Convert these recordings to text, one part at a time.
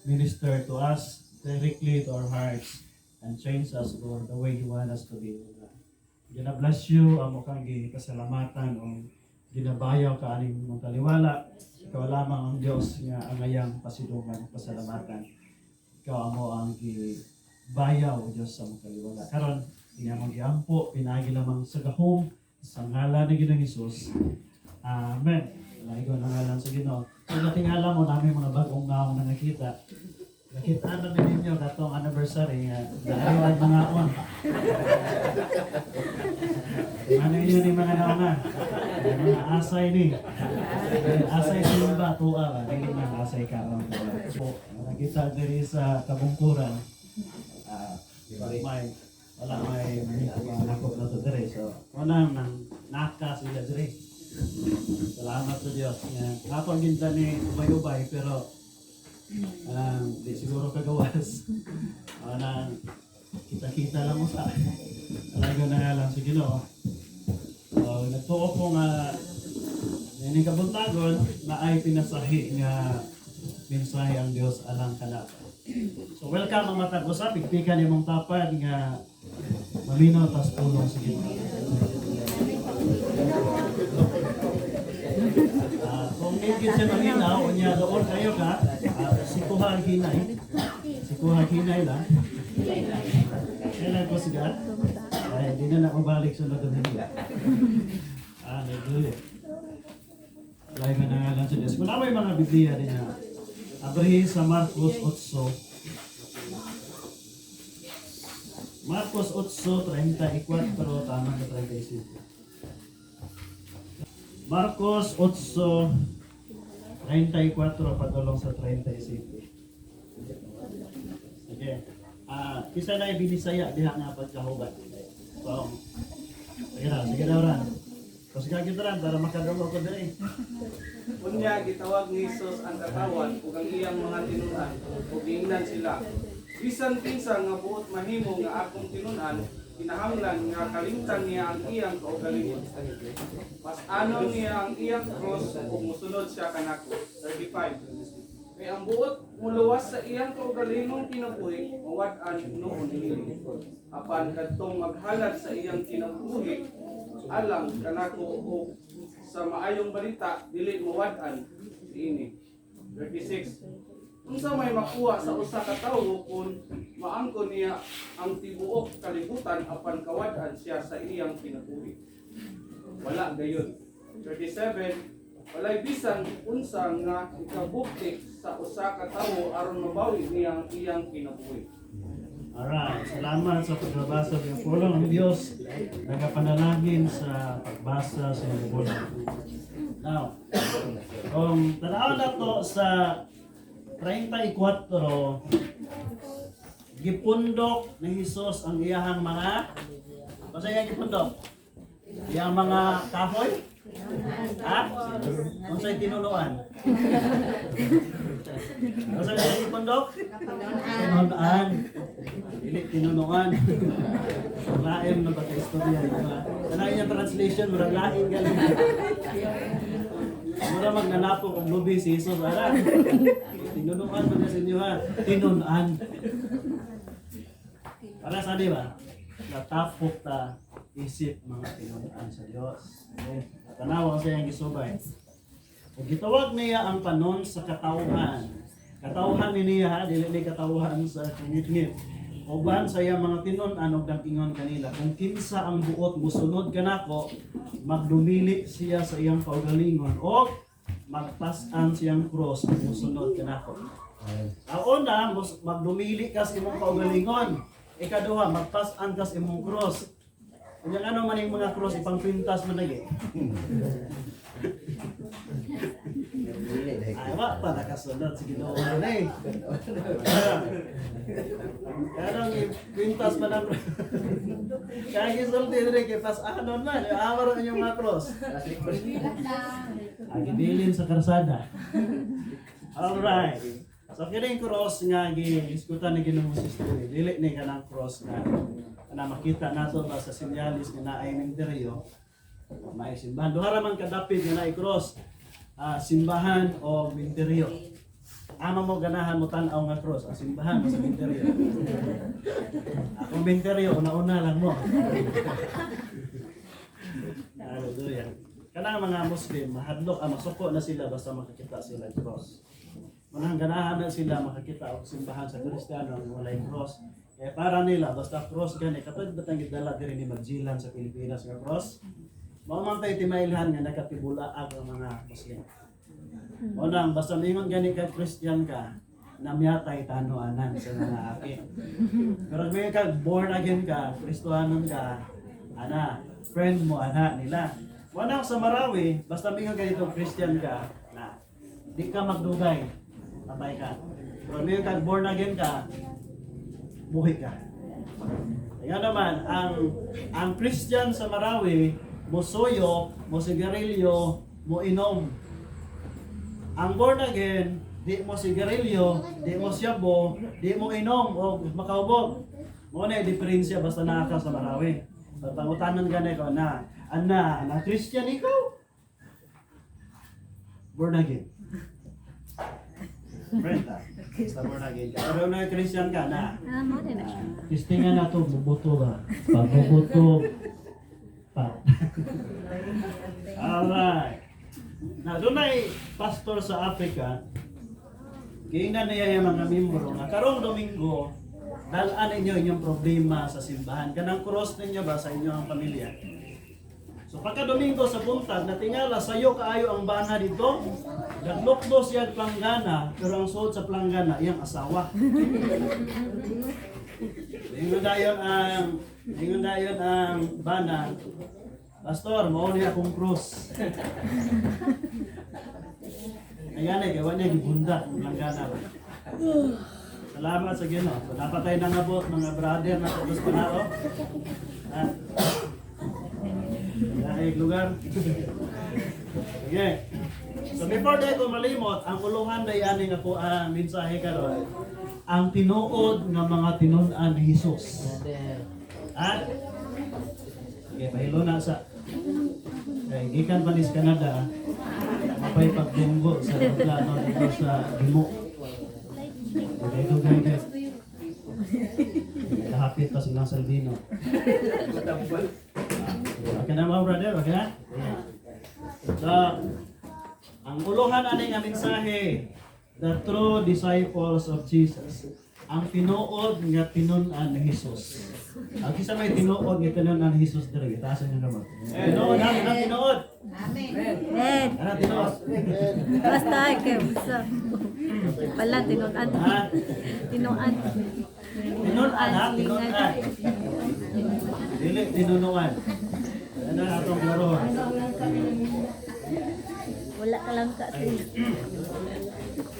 Minister to us directly to our hearts and change us, Lord, the way you want us to be. Gina bless you, amo kang gipasalamatan o ginabayaw ka aning mong kaliwala. Ikaw lamang ang Diyos nga angayang pasidungan, pasalamatan. Ikaw amo ang gibayaw, Diyos, sa mong kaliwala. Karon, ini among giampo, pinaagi lamang sa gahom, sa ngalan ni Ginoong Hesus. Amen. Laigon ang ngalan sa Ginoo. So natingala mo namin mga bagong naong na nakita. Nakita namin ninyo katong anniversary nga daayo ay mga on. Ano yun yung mga nauna? Yung mga asay ni. Asay simba tuwa ba? Dili man asay karon tuwa. So, nakita diri sa kabungkuran. Ah, may wala may mga na to diri. So, wala nang naka sila diri. Salamat sa Diyos. Nga, hapon ginta ni ubay-ubay pero di siguro kagawas. Nang kita-kita lang mo sa talaga na nga lang sa Ginoo. So, nagtuo ko nga ini kabuntagon na ay pinasahi nga mensahe ang Dios alang kanako. So welcome ang matag usa, pigpikan imong tapad nga maminaw tas pulong sa Ginoo. Kung di gid siya maminaw, unya doon kayo ka, sikuha ang hinay. Sikuha ang hinay lang. Kailan ko sigat? Ay, di na na balik sa Domingo. Hallelujah. Alay ka na nga lang sa Diyos. Kung may mga Biblia din na, abrihin sa Marcos 8. Marcos 8:34, tama ka 35. Marcos 8:34 padulong sa 37. Sige. Isa na ibinisaya diha nga pagkahubat. So, sige na, sige na ran. Kasi kita ran para makadungog ko diri. Unya gitawag ni Jesus ang katawan ug ang iyang mga tinun-an ug giingnan sila. Bisan kinsa nga buot mahimo nga akong tinun-an, kinahanglan nga kalimtan niya ang iyang kaugalingon. Pas-anon niya ang iyang cross ug mosunod siya kanako. 35. Kay ang buot muluwas sa iyang kaugalingong kinabuhi, mawad-an noon niini. Apan kadtong maghalad sa iyang kinabuhi alang kanako ug sa maayong balita, dili mawad-an niini. 36. Unsa may makuha sa usa ka tawo kung maangkon niya ang tibuok kalibutan apan kawad-an siya sa iyang kinabuhi? Wala gayud. 37. Walay bisan unsa nga ikabukti sa usa ka tawo aron mabawi niya ang iyang kinabuhi. Alright, salamat sa pagbabasa ng pulong ng Diyos. Nagapanalangin sa pagbasa sa iyong pulong. Now, kung tanaw na to sa 34, gipundok ni Jesus ang iyahang mga, basta iyang gipundok? Iyang mga kahoy? Ha? Unsay tinunuan? Unsay gipundok? Tinunuan. Dili tinunuan. Lain na ba ka istorya, di ba? Kana iyang translation, murag lain galing. Mura magnanapok og lubi si Jesus ara. Tinunuan man sa inyo ha. Tinunan. Para sa di ba? Natapok ta isip mga tinunan sa Dios. Okay. Tanawa sa iyang gisubay. Ug gitawag niya ang panon sa katawhan. Katawhan ni niya ha, dili ni katawhan sa ngitngit. Uban sa iyang mga tinun-an og nag-ingon kanila, kung kinsa ang buot musunod kanako, magdumili siya sa iyang kaugalingon o magpas-an siyang cross ug musunod kanako. Ang una, magdumili ka sa imong kaugalingon. Ikaduha, magpas-an ka sa imong cross. Unya ano man yung mga cross ipangpintas man lagi. Ay, wa pa nakasunod sa Ginoo na eh. Kaya nang ipintas man ang kaya gisulti diri kay pas-anon man, awar ang inyong mga cross. Ang gibilin sa karsada. Alright. So kini cross nga giiskutan ni Ginoong Hesus diri. Dili ni kanang cross nga na makita nato ba sa sinyalis nga naay minteryo. Naay simbahan. Duha ra man kadapit nga naay cross. Simbahan o minteryo. Ama mo ganahan mo tan-aw nga cross ang simbahan o sa sementeryo? Akong sementeryo, una-una lang mo. Hallelujah. Kanang mga Muslim, mahadlok ang masuko na sila basta makakita sila og cross. Manang ganahan na sila makakita og simbahan sa Kristiyano ang walay cross. Eh para nila basta cross gani katong batang gidala diri ni Magellan sa Pilipinas nga cross. Mao man tay timailhan nga nakatibulaag ang mga Muslim. Mao nang basta mingon gani ka Christian ka, namyatay tanoanan sa mga aki. Pero kung may ka born again ka, Kristohanon ka, ana, friend mo ana nila. Wala sa Marawi, basta mingon ganito Christian ka, na di ka magdugay, patay ka. Pero mingon ka born again ka, buhi ka. Kaya naman, ang Christian sa Marawi, mosuyo, mo sigarilyo, mo inom. Ang born again, di mo sigarilyo, di mo siyabo, di mo inom o makaubog. Mo na yung diferensya basta naa ka sa Marawi. Pag pangutanan gani ko na, ana, ana Christian ikaw? Born again. Friend ah. Basta born again ka. Pero na Christian ka na. Ah, mo na siya. Testingan na to, bubuto ba? Pag bubuto, pa. Alright. Na dunay pastor sa Africa, giingnan niya yung mga membro nga karong Domingo, dalaan ninyo inyong problema sa simbahan. Kanang cross ninyo ba sa inyong pamilya? So pagka Domingo sa buntag, natingala sayo kaayo ang bana dito. Naglukdo siya og planggana, pero ang suod sa planggana iyang asawa. Ingon dayon ang bana, "Pastor, mao ni akong cross." Ayan eh, gawa niya gibunda ang planggana ba. Salamat sa Ginoo. So dapat tayo nangabot mga brother na tapos panao. Ha? Dahil lugar. Okay. So before day ko malimot, ang uluhan day ani nga ko ang mensahe karon. Ang tinuod nga mga tinun-an ni Jesus. Ha? Okay, pahilo na sa kay gikan pa ni sa Canada, mapay pagdunggo sa plano dito sa Gimo. Okay, dugay guys. Kahapit pa silang Salvino. Okay na mga brother, okay na? So, ang uluhan ani nga mensahe, the true disciples of Jesus. Ang tinuod nga tinun-an ni Jesus. Ang kinsa may tinuod nga tinun-an ni Jesus diri, itaas inyo naman. Tinuod ha, ang tinuod. Amen. Ano tinuod? Basta kay basta. Pala tinuan. Ha? Tinuan. Tinun-an ha, tinun-an. Dili tinunuan. Ano na atong klaro? Wala ka lang ka.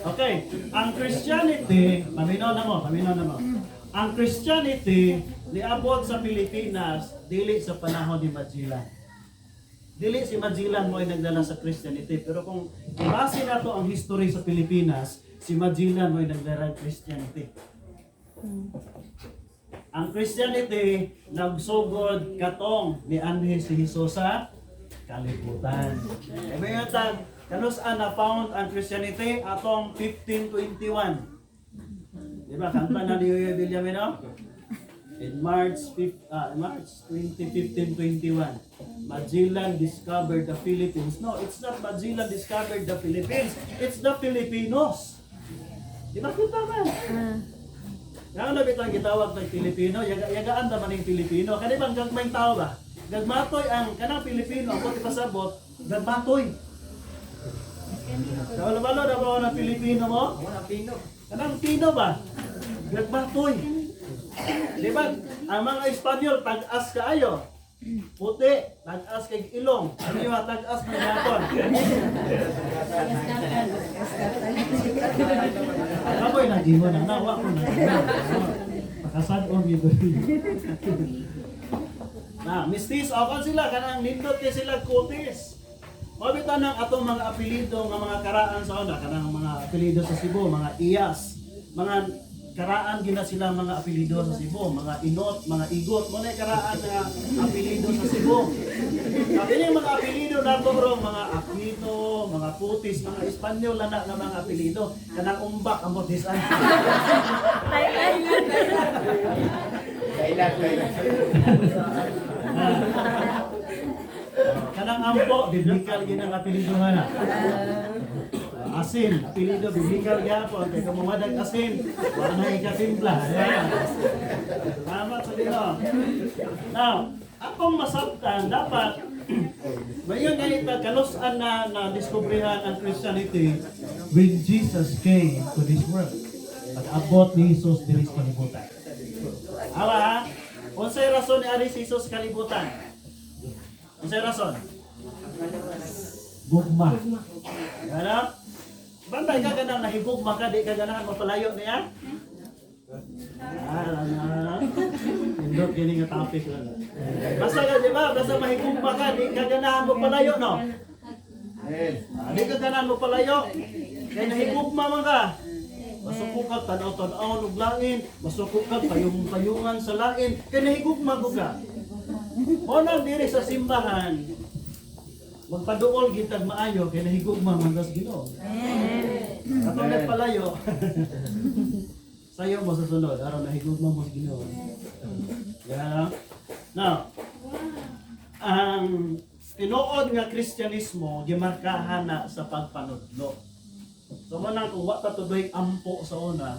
Okay, ang Christianity, paminaw na mo, paminaw na mo. Ang Christianity niabot sa Pilipinas dili sa panahon ni Magellan. Dili si Magellan mo ay nagdala sa Christianity, pero kung ibase nato ang history sa Pilipinas, si Magellan mo ay nagdala ng Christianity. Ang Christianity nagsugod katong ni anhi si Jesus sa kalibutan. E may tag kanus-an na found ang Christianity atong 1521. Di ba? Kanta na ni Yoyoy Villamino? In March 20, 1521, Magellan discovered the Philippines. No, it's not Magellan discovered the Philippines. It's the Filipinos. Di ba kita man? Ah. Nga na bitang gitawag ng Pilipino, yaga, yagaan naman yung Pilipino. Kani bang gagmayng tao ba? Gagmatoy ang kanang Pilipino, ako ipasabot, gagmatoy. Kabalo na ba ng Pilipino mo? Pino. Kanang Pino ba? Gagmatoy. Di ba? Ang mga Espanyol, tag-as kaayo. Puti, tag-as kay ilong. Ano yung tag-as ng yapon? Kaboy nag-ingon na, nawa ko na. Pakasad-on gito. Na, mistis, ako sila, kanang nindot kay sila kutis. Mabita ng atong mga apelido nga mga karaan sa una, kanang mga apelido sa Cebu, mga Iyas, mga Karaan gina sila mga apelyido sa Cebu, mga Inot, mga Igot, mo na karaan nga apelyido sa Cebu. Sabi niya mga apelyido nato bro, mga Aquino, mga Putis, mga Espanyol na na mga apelyido. Kanang umbak amot hisan. Thailand. Thailand, Thailand. Kanang ampo, biblical gid ang apelyido nga na. Asin, apelyido biblical gyapon kay kamumadag asin, wala na ikatimpla. Yeah. Salamat sa Ginoo. Now, akong masabtan dapat mayon ay kalusan na na diskubrihan ang Christianity when Jesus came to this world. Pag-abot ni Jesus diri sa kalibutan. Awa, ha? Unsay rason ni ari si Jesus sa kalibutan? Unsay rason? Gugma. Ano? Bantay ka ganang nahigugma ka, di ka ganahan mapalayo niya? Ah, na. Indot gini nga topic lang. Basta ka, di ba? Basta mahigugma ka, di ka ganahan mo palayo, no? Amen. Ah, di ka ganahan mo palayo. Kaya nahigugma man ka. Masuko ka, tanaw-tanaw, og lain. Masuko ka, payong-payungan sa lain. Kaya nahigugma ko ka. Mo nang diri sa simbahan, magpaduol gitag maayo kay nahigugma man tas Ginoo. Katong nagpalayo. Sayo mo sa sunod, aron nahigugma mo sa Ginoo. Yeah. Now, ang tinuod nga Kristyanismo gimarkahan na sa pagpanudlo. So mo nang kung wa ta tudoy ampo sa una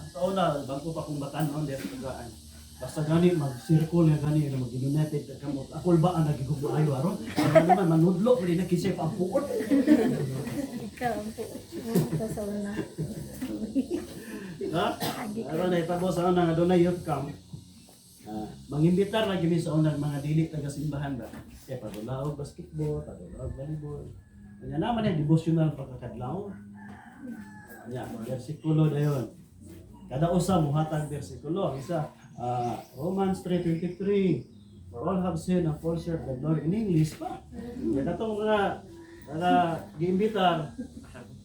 bago pa kung batan-on diri sa tugaan. Basta gani mag-circle nga gani na mag-united na kamot. Ako ba ang nagigugma ayo aron? Aron naman manudlo pud na kisip ang puot. Ikaw ang po. Sa una. Ha? Aron na itabo sa una nga dunay youth camp. Ah, mangimbitar lagi mi sa unang mga dili taga simbahan ba. Kaya padulaog basketball, padulaog volleyball. Kanya naman yung devotional pagkakadlaw. Kanya, versikulo dayon. Kada usa muhatag versikulo. Ang isa, Romans 3:23. For all have sinned and fall short of the glory. In English pa. Kaya katong mga mga giimbitar,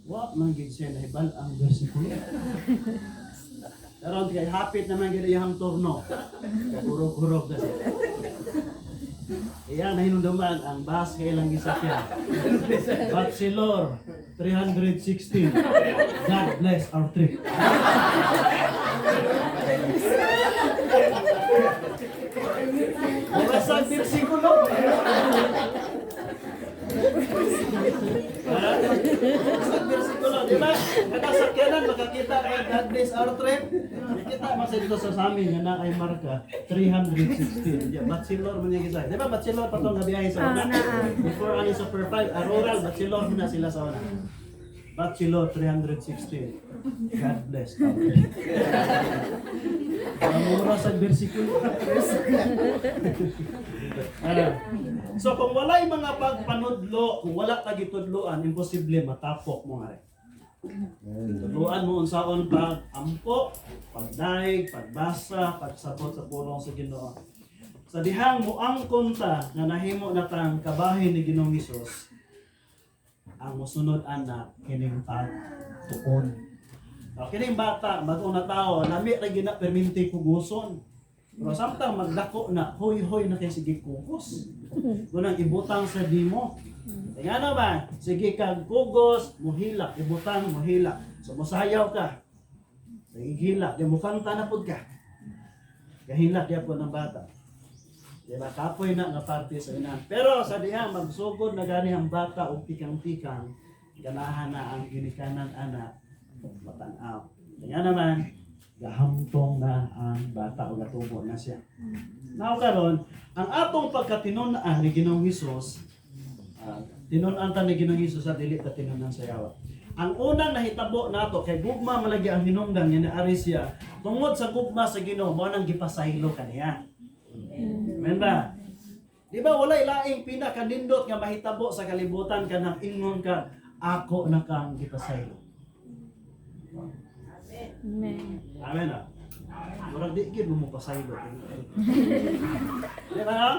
wa man gid siya nahibal ang versikulo. Pero kay hapit naman gid iyang turno. Kurog-kurog na siya. Iyang nahinumduman ang bus kay ilang gisakyan. Bachelor 316. God bless our trip. Wala sa bersikulo. Ha? Sa bersikulo, di ba? Kada sakyanan makakita kay God bless our trip. Nakita man sa dito sa amin nga na kay marka 316. Yeah, bachelor man yung isa. Di ba bachelor pa tong gabiyahe sa una? Ah, naa. Before ani sa per 5, rural bachelor na sila sa una. Bachelor 316. God bless our trip. Ang mura sa bersikulo. Ah. So kung walay mga pagpanudlo, kung wala ka gitudloan, imposible matapok mo nga rin. Tudloan mo unsaon pag ampo, pagdaig, pagbasa, pagsabot sa pulong sa Ginoo. Sa dihang muangkon ta nga nahimo na tang kabahin ni Ginoong Hesus, ang mosunod ana kining pagtuon. O, kining bata, bago na tao, lami ra gyud na perminti kuguson. Pero samtang magdako na, hoy-hoy na kay sige kugos. Gunang ibutang sa dimo. Kaya ano ba? Sige kag kugos, muhilak, ibutang, muhilak. So musayaw ka. Sige hilak, di mukanta na pud ka. Gahilak gyapon ang bata. Di ba? Kapoy na nga parte sa inahan. Pero sa diha, magsugod na gani ang bata og tikang-tikang, ganahan na ang ginikanan ana, matanaw. Kaya naman, gahamtong na ang bata o gatubo na siya. Now karon, ang atong pagkatinon-an ni Ginoong Hesus, tinun-an ta ni Ginoong Hesus sa dili ta tinun-an sa yawa. Ang unang nahitabo nato kay gugma malagi ang hinungdan nga naari siya tungod sa gugma sa Ginoo mao nang gipasaylo kaniya. Amen ba? Di ba walay laing pinakanindot nga mahitabo sa kalibutan kanang ingon ka ako na kang gipasaylo. Amen. Amen ah. Murag di gid mo mopasaylo. Di ba na?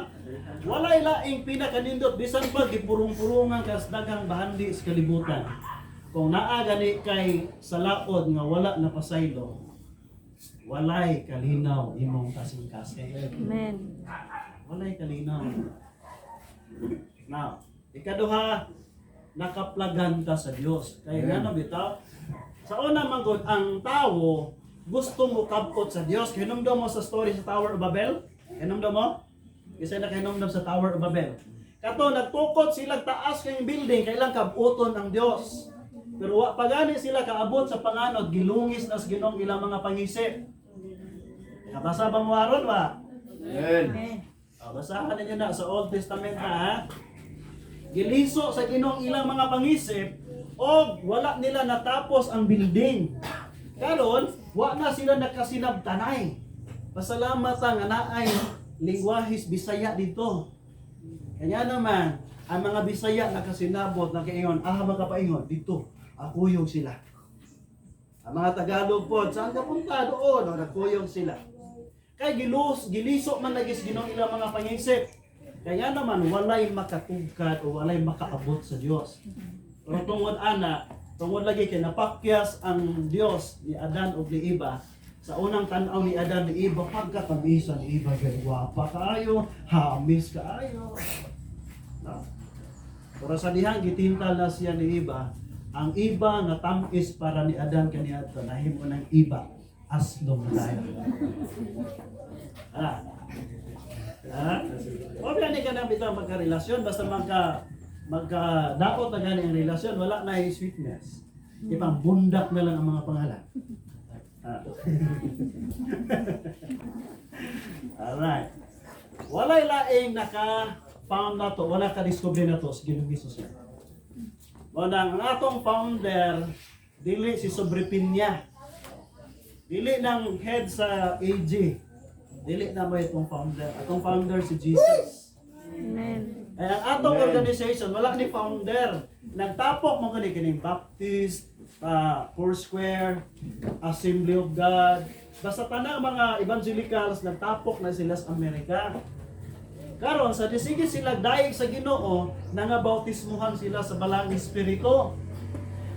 Walay laing pinakanindot bisan pa gipurong-purungan kas daghang bahandi sa kalibutan. Kung naa gani kay sa laod nga wala na pasaylo, Walay kalinaw imong kasing-kasing. Amen. Walay kalinaw. Now, ikaduha, nakaplagan ka sa Dios. Kaya nga no, bitaw, sa una man gud, ang tawo gusto mo kabot sa Dios. Hinumdum mo sa story sa Tower of Babel? Hinumdum mo? Isa na kahinumdum sa Tower of Babel. Kato nagtukod sila taas kay building kailang kabuton ang Dios. Pero wa pa gani sila kaabot sa panganod, gilungis na sa Ginoong ilang mga pangisip. Kabasa ba mo aron ba? Amen. Oh, basahan ninyo na sa Old Testament na ha. Giliso sa Ginoong ilang mga pangisip og wala nila natapos ang building. Karon, wa na sila nakasinabtanay. Pasalamat ang naay lingwahis Bisaya dito. Kanya naman, ang mga Bisaya nakasinabot nakaingon, ah makapaingon dito, akuyog sila. Ang mga Tagalog po, saan ka punta doon? O, nagkuyog sila. Kay giliso man lagi sa Ginoo ilang mga pangisip. Kaya naman walay makatugkad o walay makaabot sa Dios. Pero tungod ana, tungod lagi kay napakyas ang Dios ni Adan ug ni Eva. Sa unang tan-aw ni Adan ni Eva, pagkatamisa ni Eva kay gwapa kaayo, hamis kaayo. No. Pero sa dihang gitintal na siya ni Eva, ang iba nga tam-is para ni Adan kaniadto nahimo ng iba aslong na tayo. Ah. Ha? O gani ka na bitaw magkarelasyon basta magka daot na gani ang relasyon, wala na yung sweetness. Ipang bundak na lang ang mga pangalan. Ah. Alright. Walay laing naka-found na to, wala ka-discover na to sa Ginoong Hesus lang. Mao na ang atong founder dili si Sobrepinya. Dili ng head sa AG. Dili na mo itong founder. Atong founder si Jesus. Amen. Ay, ang atong Amen. organization, wala ni founder. Nagtapok mo gani kining Baptist, Foursquare, Assembly of God. Basta tanang mga evangelicals nagtapok na sila sa Amerika. Karon sa disige sila daig sa Ginoo, nangabautismuhan sila sa Balang Espiritu.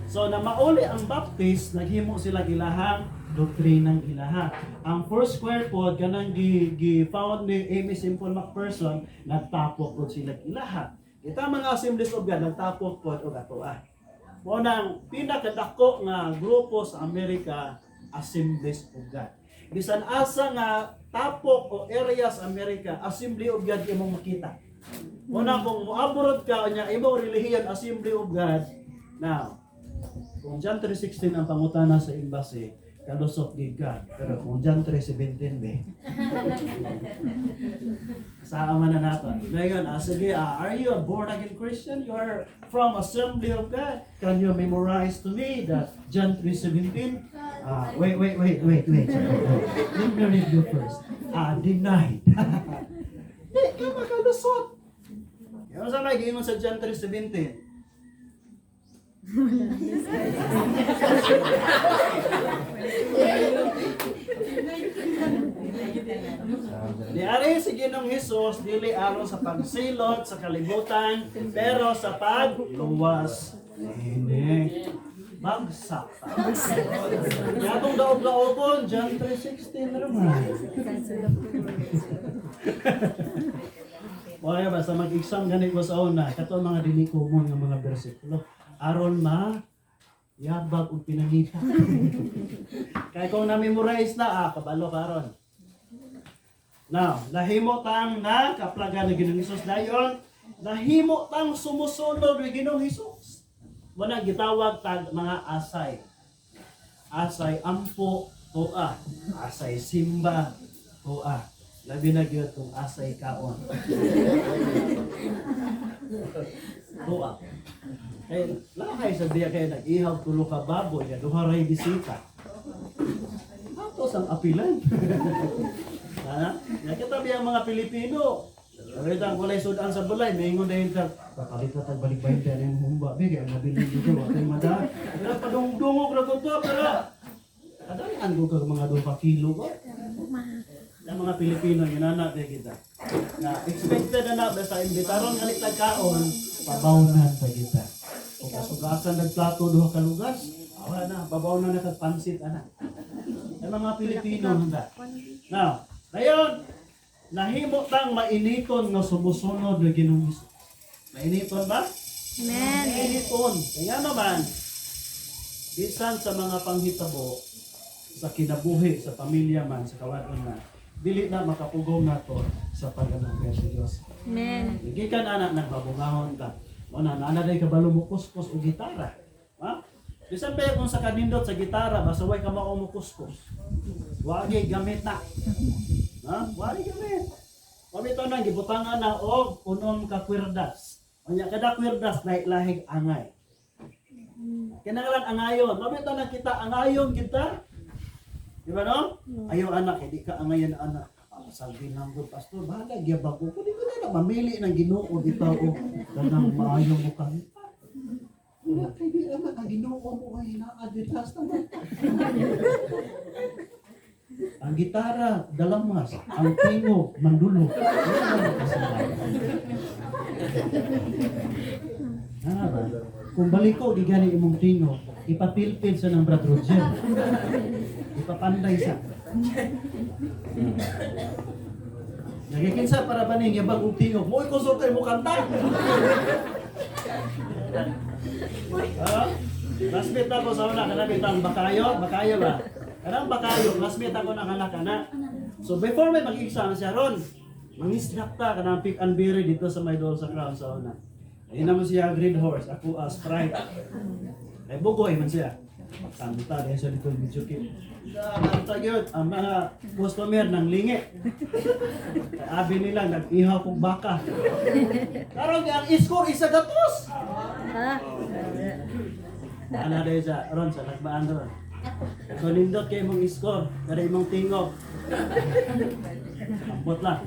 So na mauli ang Baptist, naghimo sila ilahang doktrinang ilaha. Ang Foursquare pod kanang gi found ni Amy Simple MacPherson, nagtapok pod sila ilaha. Kita mga Assemblies of God nagtapok pod og atoa. Mao nang pinakadako nga grupo sa Amerika, Assemblies of God. Bisan asa nga tapok o area sa Amerika, Assembly of God imong makita. Mao na kung moabroad ka nya imong relihiyon Assembly of God. Now, kung John 3:16 ang pangutana sa embassy, kalusot gid ka. Pero kung John 3:17 be. Sa man na nato. Ngayon, sige, are you a born again Christian? You are from Assembly of God. Can you memorize to me that John 3:17? Wait, wait, wait, wait, wait. Let me read you first. Denied. Di ka makalusot. Yung sa may giingon sa John 3:17. Niari si Ginoong Hesus dili aron sa pagsilot sa kalibutan, pero sa pagluwas niini. Bagsak ta. Yatong daog-daogon, John 3:16 naman. Wala ba sa mag-exam gani ko sa una, kato ang mga dili common nga mga bersikulo. Aron ma yabag og pinangita. Kay kung na-memorize na, kabalo karon. Now, nahimo tang na kaplagan ni Ginoong Hesus dayon, nahimo tang sumusunod ni Ginoong Hesus. Muna gitawag tag mga asay. Asay ampo tuwa, asay simba tuwa. Labi na gyud kung asay kaon. Tuwa. Kay lahay sa diya kay nag-ihaw tulo ka baboy, ya duha ray bisita. Atos ang apilan. Ha? Nakita ba ang mga Pilipino? Kahit ang walay sudan sa balay, may ingon dahil ka, kapalit na tag balik bahin tayo ng humba, be, kaya nabilin dito, watay mada. Pero padungdungog na ko to, pero kadalian ko kag mga 2 kilo ko. Ang mga Pilipino, ginana ba kita. Na expected na na, basta imbitaron galit tagkaon, pabawnan pa kita. Kung kasugasan nagplato duha ka lugas, awa na, babaw na kag pansit ana. Yung mga Pilipino handa. Now, dayon, nahimo tang mainiton nga sumusunod nga Ginoong Hesus. Mainiton ba? Amen. Mainiton. Kaya naman, bisan sa mga panghitabo, sa kinabuhi, sa pamilya man, sa kawadon man, dili na makapugong nato sa pag-ananggan sa Dios. Amen. Gikan ana nagbabungahon ta. Mo na ana day kabalo mo kuskus og gitara. Ha? Bisan pa kung sa kanindot sa gitara basta way ka mao mo kuskus. Wagi gamit na. Ha? Wagi gamit. O bitaw nang gibutangan na og unom ka kwerdas. Unya kada kwerdas na lahig angay. Kinahanglan angayon. Mabitaw na kita angayon kita. Di ba no? Ayaw anak, hindi ka angayan anak. Ah, salbi lang ko, pastor. Bahala, giyabag ko. Di ko na mamili ng Ginoo bitaw o kanang maayo mo kanta. Wala kay di anak, ang Ginoo mo ay naa-adidas naman. Ang gitara, dalamas. Ang tingo, mandulo. Ah, ba? Kung balik ko, gigani imong tingo, ipapilpil sa ng Brad Roger. Ipapanday sa. Nagikinsa para ba ning yabag og tingog? Mo'y konsulta mo kanta. Ha? Classmate ako sa una, kanang bitang bakayo, bakayo ba? Kanang bakayo, classmate ako ng anak ana. So before may mag-exam siya ron, mangisnak ta kanang pick and berry dito sa may door sa crown sa una. Ayun naman siya green horse, ako Sprite. Ay bugoy man siya. Kanta din siya dito medyo kit. Kanta yun, ang mga customer ng lingi. Kay abi nila, nag-ihaw kong baka. Karon ang score isa gatos. Ha? Ana dahil sa ron sa lagbaan ron. So nindot kay imong score, kada imong tingog. Ambot lang.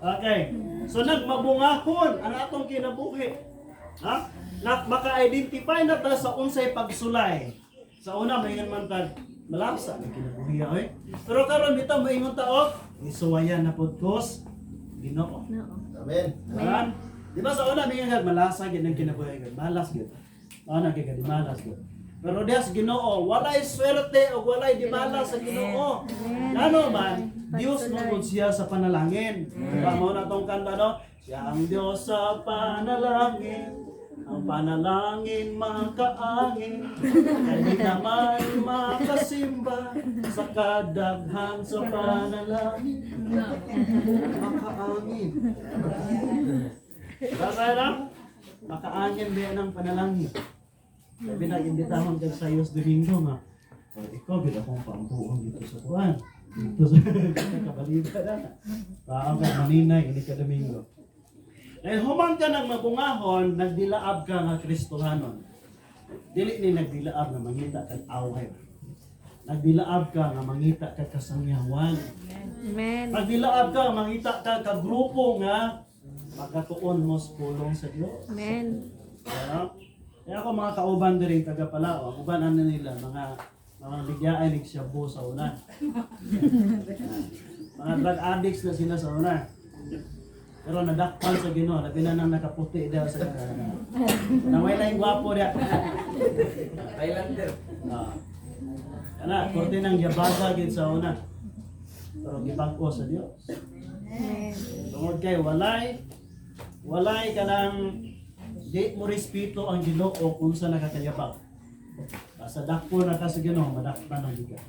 Okay. So nagmabungahon ang atong kinabuhi. Ha? Na maka-identify na ta sa unsay pagsulay. Sa una maingon man tag malapsa ang kinabuhi oy. Pero karon bitaw maingon ta og isuwayan na pod kos Ginoo. No. Amen. Ayan. Di ba sa una, may nga malasa gid ang kinabuhi gid. Malas gid. Ana kay di malas gid. Pero diya sa Ginoo, walay swerte o walay di malas sa Ginoo. Ngano man, Dios mo gud siya sa panalangin. Diba mo na tong kanta no? Siya ang Dios sa panalangin. Ang panalangin makaangin, kaya naman makasimba sa kadaghan sa panalangin. Makaangin. Basa na? Makaangin ba yan ang panalangin? Sabi na, imbitahon ka sa Diyos Domingo nga. O, ikaw, gid akong pambuong dito sa kuan. Dito sa kabalita na. Paang ka maninay, hindi ka Domingo. Dahil human ka ng mabungahon, nagdilaab ka nga Kristohanon. Dili ni nagdilaab nga mangita kag away. Nagdilaab ka nga mangita kag kasangyawan. Amen. Nagdilaab ka mangita ka ka grupo nga magkatuon mo sa pulong sa Dios. Amen. Kaya, kaya ako mga kauban diri taga Palao, ang uban ano nila mga mga bigyaay nig shabu sa una. Mga drug addicts na sila sa una. Pero nadakpan sa Ginoo, labi na nang nakaputi daw sa Naway na yung gwapo diya. Thailander. Ah. Kana, korte nang yabaga gid sa una. Pero gibag-o sa Dios. Amen. Tungod kay walay walay kanang di mo respeto ang Ginoo kung sa nakakayabag. Basta dakpo na ka sa Ginoo, madakpan ang giga.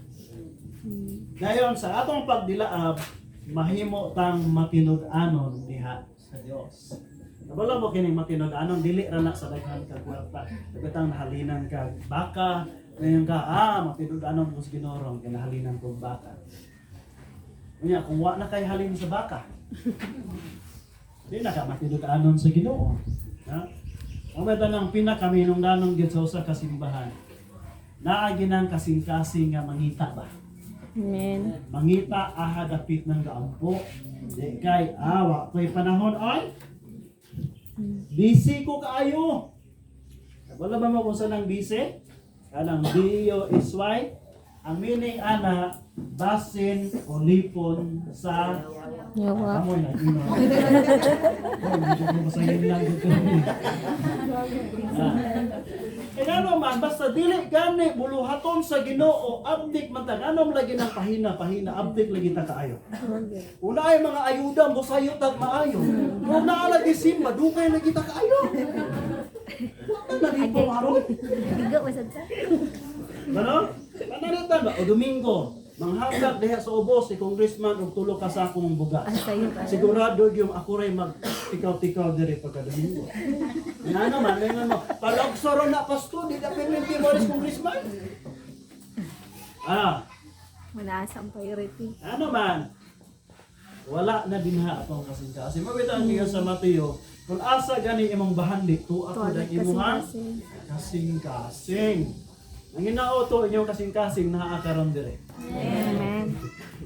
Dayon sa atong pagdilaab, mahimo tang matinud-anon diha sa Dios. Kabalo mo kining matinud-anon dili ra na sa daghan kag kwarta. Daghan nahalinan kag baka, ngayon ka matinud-anon ko sa Ginoo ron kay nahalinan kog baka. Unya kung wa na kay halin sa baka, di na ka matinud-anon sa Ginoo. Ha? Ang may tanang pinakaminungdanong gid sa usa ka simbahan. Naa ginang kasing-kasing nga mangita ba? Amen. Mangita aha dapit ng gaampo. Di kay awa ko'y panahon ay busy ko kaayo. Wala ba mo kung saan ang busy? Kanang B O S Y. Ang meaning ana basin o lipon sa Yawa. Amoy na ino. Oh, medyo ko basahin lang dito. Ah. Kaya ano man, basta dili gani buluhaton sa Ginoo, abdik man ta nganom lagi ng pahina, pahina, abdik lagi ta kaayo. Una ay mga ayuda mo sayo tag maayo. Kung naa lagi simba, dugay lagi ta kaayo. Wa na nalipong aron. Igo masad sa. Ano? Panalitan ba? O Domingo, manghatag diha sa ubos si congressman og tulo ka sakong bugas. Asayo ka. Sigurado yung ako ray mag tikaw-tikaw diri pagka Domingo. Ano man, ngayon mo, palagsoro na pasto, di na perminti mo rin congressman. Ah, Manaasa ang priority. ano man, wala na dinha atong kasing-kasing. Mabita ang sa Mateo, kung asa gani imong bahandi, tuwa ko Tuwa dang imuhang kasing-kasing. kasing-kasing. Ang ginao to inyong kasing-kasing naa karon dire. Amen.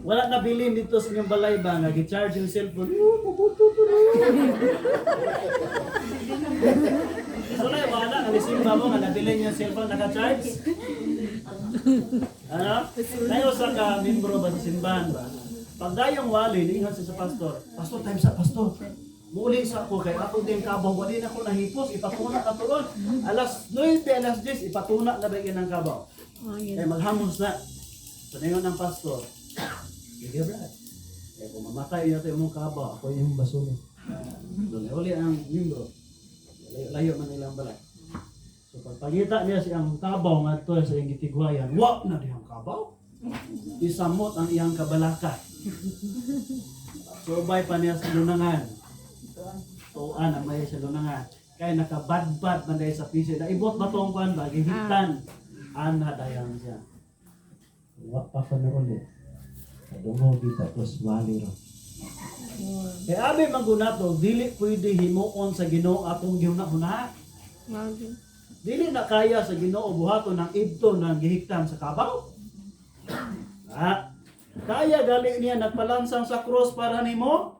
Wala na bilin dito sa inyong balay ba nga gi-charge yung cellphone. Oh, mabuto to na. So na wala nga nisimba mo nga nabilin yung cellphone naka-charge. Ano? Kayo sa ka membro ba sa simbahan ba? Pagdayong wali, niingon siya sa pastor. Pastor, time sa pastor. Muuli sa ako kay ako din kabaw, wali na ko nahipos, ipatuna ka tuon. Alas 9, alas 10, ipatuna na ba yun ang kabaw? Oh, yun. Eh, maghamos na. So, ningon ang pastor, sige, Brad. Eh, kung mamatay na ito imong kabaw, ako yung basura. Doon uli ang membro. Layo-layo man nilang balay. So, pagpangita niya siyang kabaw nga ito sa iyang gitigwayan, wa na diyang kabaw. Isamot ang iyang kabalaka. Subay pa niya sa lunangan. Tuan ang may sa lunangan. Kaya nakabadbad man dahil sa piso. Naibot ba itong kuan ba? Gihitan. Ana dayan siya. Wa pa ko na ulit. Kadungo kita tapos wali ro. Kaya abi magunato, dili pwede himuon sa Ginoo atong gihuna-huna. Mao gyud. Dili na kaya sa Ginoo buhaton ang idto ng gihiktan sa kabaw. Ha? Kaya gali niya nagpalansang sa cross para nimo?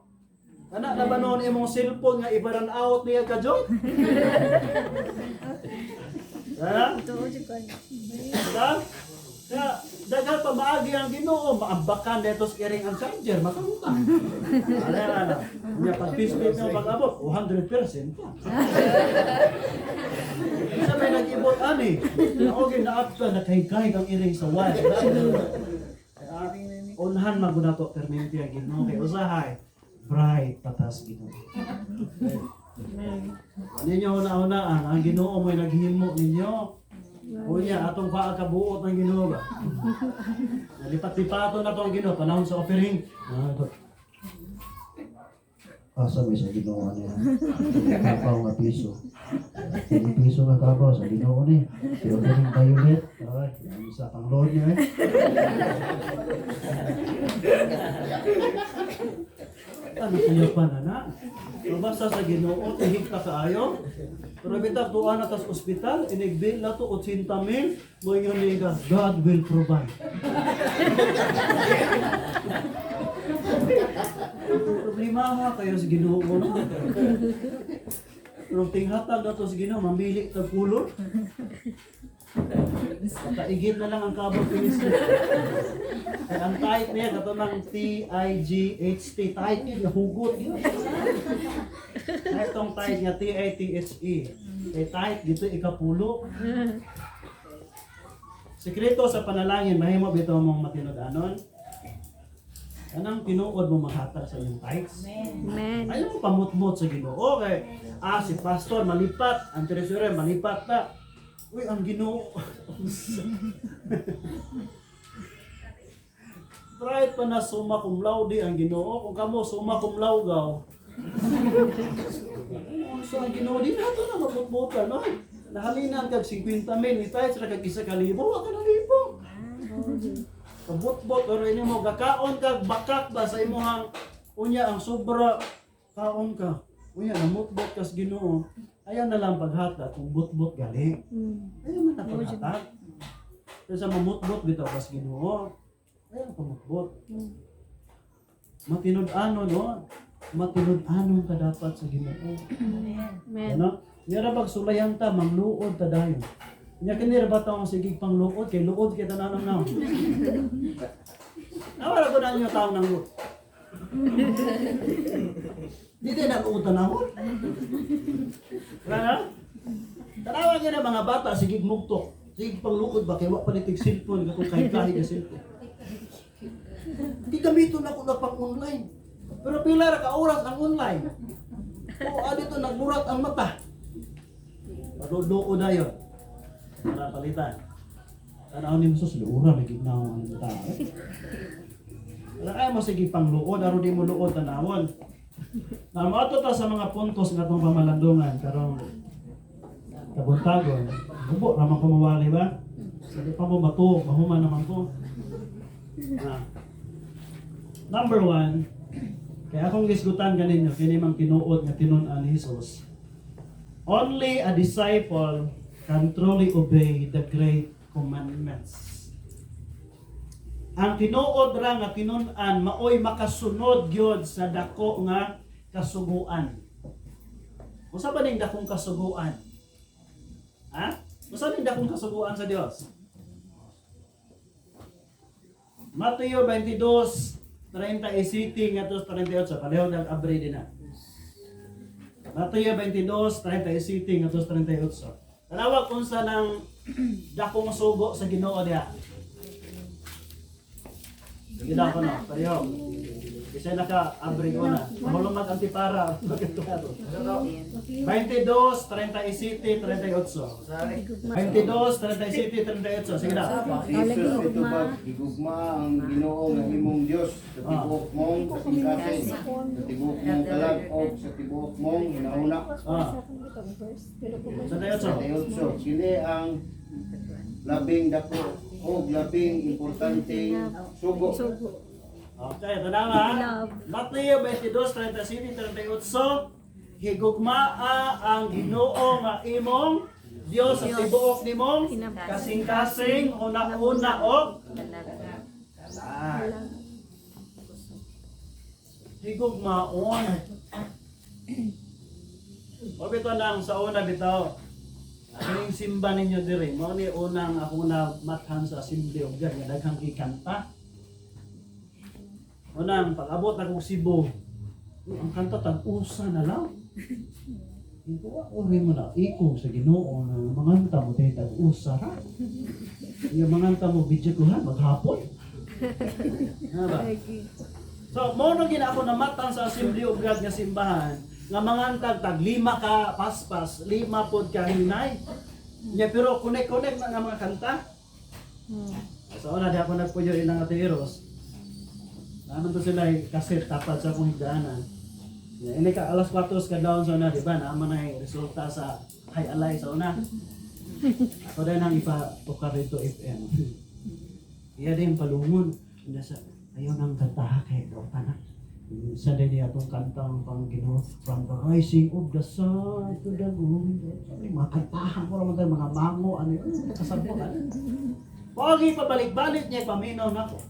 Ana na ba noon imong cellphone nga ibaran out niya ka John? Ha? Tuo jud ko. Diba? Kaya daghan pa maagi ang Ginoo, maambakan dito sa iring ang charger, makamuta. Ala ala. Nya pag biscuit mo pag-abot, 100% pa. Isa may nag-ibot ani. Okay na up ka nakahigay ang iring sa wire. Kaya, Unhan maguna to permanente ang Ginoo kay usahay bright patas Ginoo. Ninyo una-una ang Ginoo mo'y naghimo ninyo. Unya atong paa kabuot ang Ginoo ba. Nalipat-lipato na to ang Ginoo panahon sa offering. Ah, ito. Asa may sa Ginoo niya. Kapaw nga piso. Sige piso nga kapaw sa Ginoo ni. Pero galing violet. Ay, yan sa panglord niya eh. Ano kaya pa na na? Pero basta sa Ginoo, tihig ta kaayo. Pero bitaw tuwa na tas ospital, inigbil na to 80 mil, mo ingon niya, God will provide. Problema ha kayo sa Ginoo no. Pero tinghatag na to sa Ginoo, mamili tag kulor. Kaigit na lang ang kabog pinis niya. Kaya ang tight niya, kato ng T-I-G-H-T, tight yun, nahugot yun. Kahit tong tight nga, T-I-T-H-E. Kay tight, dito ikapulo. Sekreto sa panalangin, mahimo bitaw mong matinud-anon. Anang tinuod mo mahatag sa iyong tithes. Amen. Ayaw mo pamutmot sa Ginoo kay ah si pastor malipat, ang treasurer malipat na. Uy, ang Ginoo. Try pa na summa cum laude ang Ginoo. Kung kamo summa cum laugaw. So ang Ginoo di nato na maputmutan no. Nahalinan kag 50 mil, ni tayo sa kag isa ka libo, wa ka na libo. Kabutbot pero ini mo gakaon kag bakak ba sa imuhang unya ang sobra kaon ka. Unya namutbot kas Ginoo. Ayaw na lang paghatag kung butbot gali. Ayaw na lang paghatag. Pero sa mamutbot bitaw kas Ginoo. Ayaw pamutbot. Matinud-ano no? Matinud-anon ka dapat sa Ginoo. Amen. Ano? Niya ra bag sulayan ta mangluod ta dayon. Nya kini ra ba taong sige pang luod kay luod kay tanan na. Nawala ko na inyo taong nang luod. Di din ako tanawon. Wala na? Tanawa gyud ang mga bata, sige mugtok. Sige pangluod ba kay wa pa ni tig cellphone katong kahig-kahig nga cellphone. Di gamiton ako na pang online. Pero pila ra ka oras ang online. Oo, dito nagmurat ang mata. Paduduo na yun. Para palitan. Tanaw ni mo sus, luura, may ginaw ang tao. Wala kaya mo sige pang luod, aro di mo luod tanawon. Na moadto ta sa mga puntos nga atong pamalandungan karong kabuntagon. Hubo raman ko mawali ba? Sa di pa mo matuog, mahuman naman ko. Ah. Number one, kaya akong gisgutan ganinyo, kini mang tinuod nga tinun-an ni Jesus. Only a disciple can truly obey the great commandments. Ang tinuod ra nga tinun-an maoy makasunod gyud sa dako nga kasuguan. Unsa ba ning dakong kasuguan? Ha? Unsa ning dakong kasuguan sa Dios? Mateo 22:37 ngadto 38, pareho nag abre din na. Mateo 22:37 ngadto 38. Tanawag unsa nang dakong sugo sa Ginoo diha. Sige na ako na, pareho. Kasi naka-abre ko na. Mahulong mag-antipara. Magkatuwa. 22, 37, 38. 22, 37, 38. Sige na. Si Jesus mitubag, higugma ang Ginoo nga imong Dios sa tibuok mong kasing-kasing, sa tibuok mong kalag og sa tibuok mong hunahuna. Ah. 38. 38. Kini ang labing dako og labing importanteng sugo. Sugo. Okay, ito na nga. Love. Mateo 22, 37, 38. Higugmaa ang Ginoo nga imong Dios sa tibuok nimong kasing-kasing, una-una og kalag. Higugmaon. O bitaw nang sa una bitaw. Kining simba ninyo diri, mao ni unang ako na mathan sa Assembly of God nga daghang gikanta. Unang pag-abot akong Cebu, ang kanta tag-usa na lang. Iko uri mo na iko sa Ginoo na manganta mo tayo tag-usa ra. Yung manganta mo video ko ha maghapon. Nga ba? So, mo no gina ako namatan sa Assembly of God nga simbahan nga mangantag tag lima ka paspas, lima pod ka hinay. Nya pero connect-connect na nga mga kanta. Sa una di ako nagpuyo ilang atiros. Naman to sila kaset tapad sa akong higdaanan. Nya ini ka alas 4 ka down sa una, di ba? Naman na resulta sa high alay sa una. Ako din ang ipatukar dito FM. Iya din palungon. Nasa ayaw nang kanta kay daw na. Sa din niya atong kantang pang Ginoo, from the rising of the sun to the going down. Sabi, mga kantahan ko naman tayo, mga mango, ano yun, kasabot, ano. Pogi, pabalik-balik niya, paminaw na ko.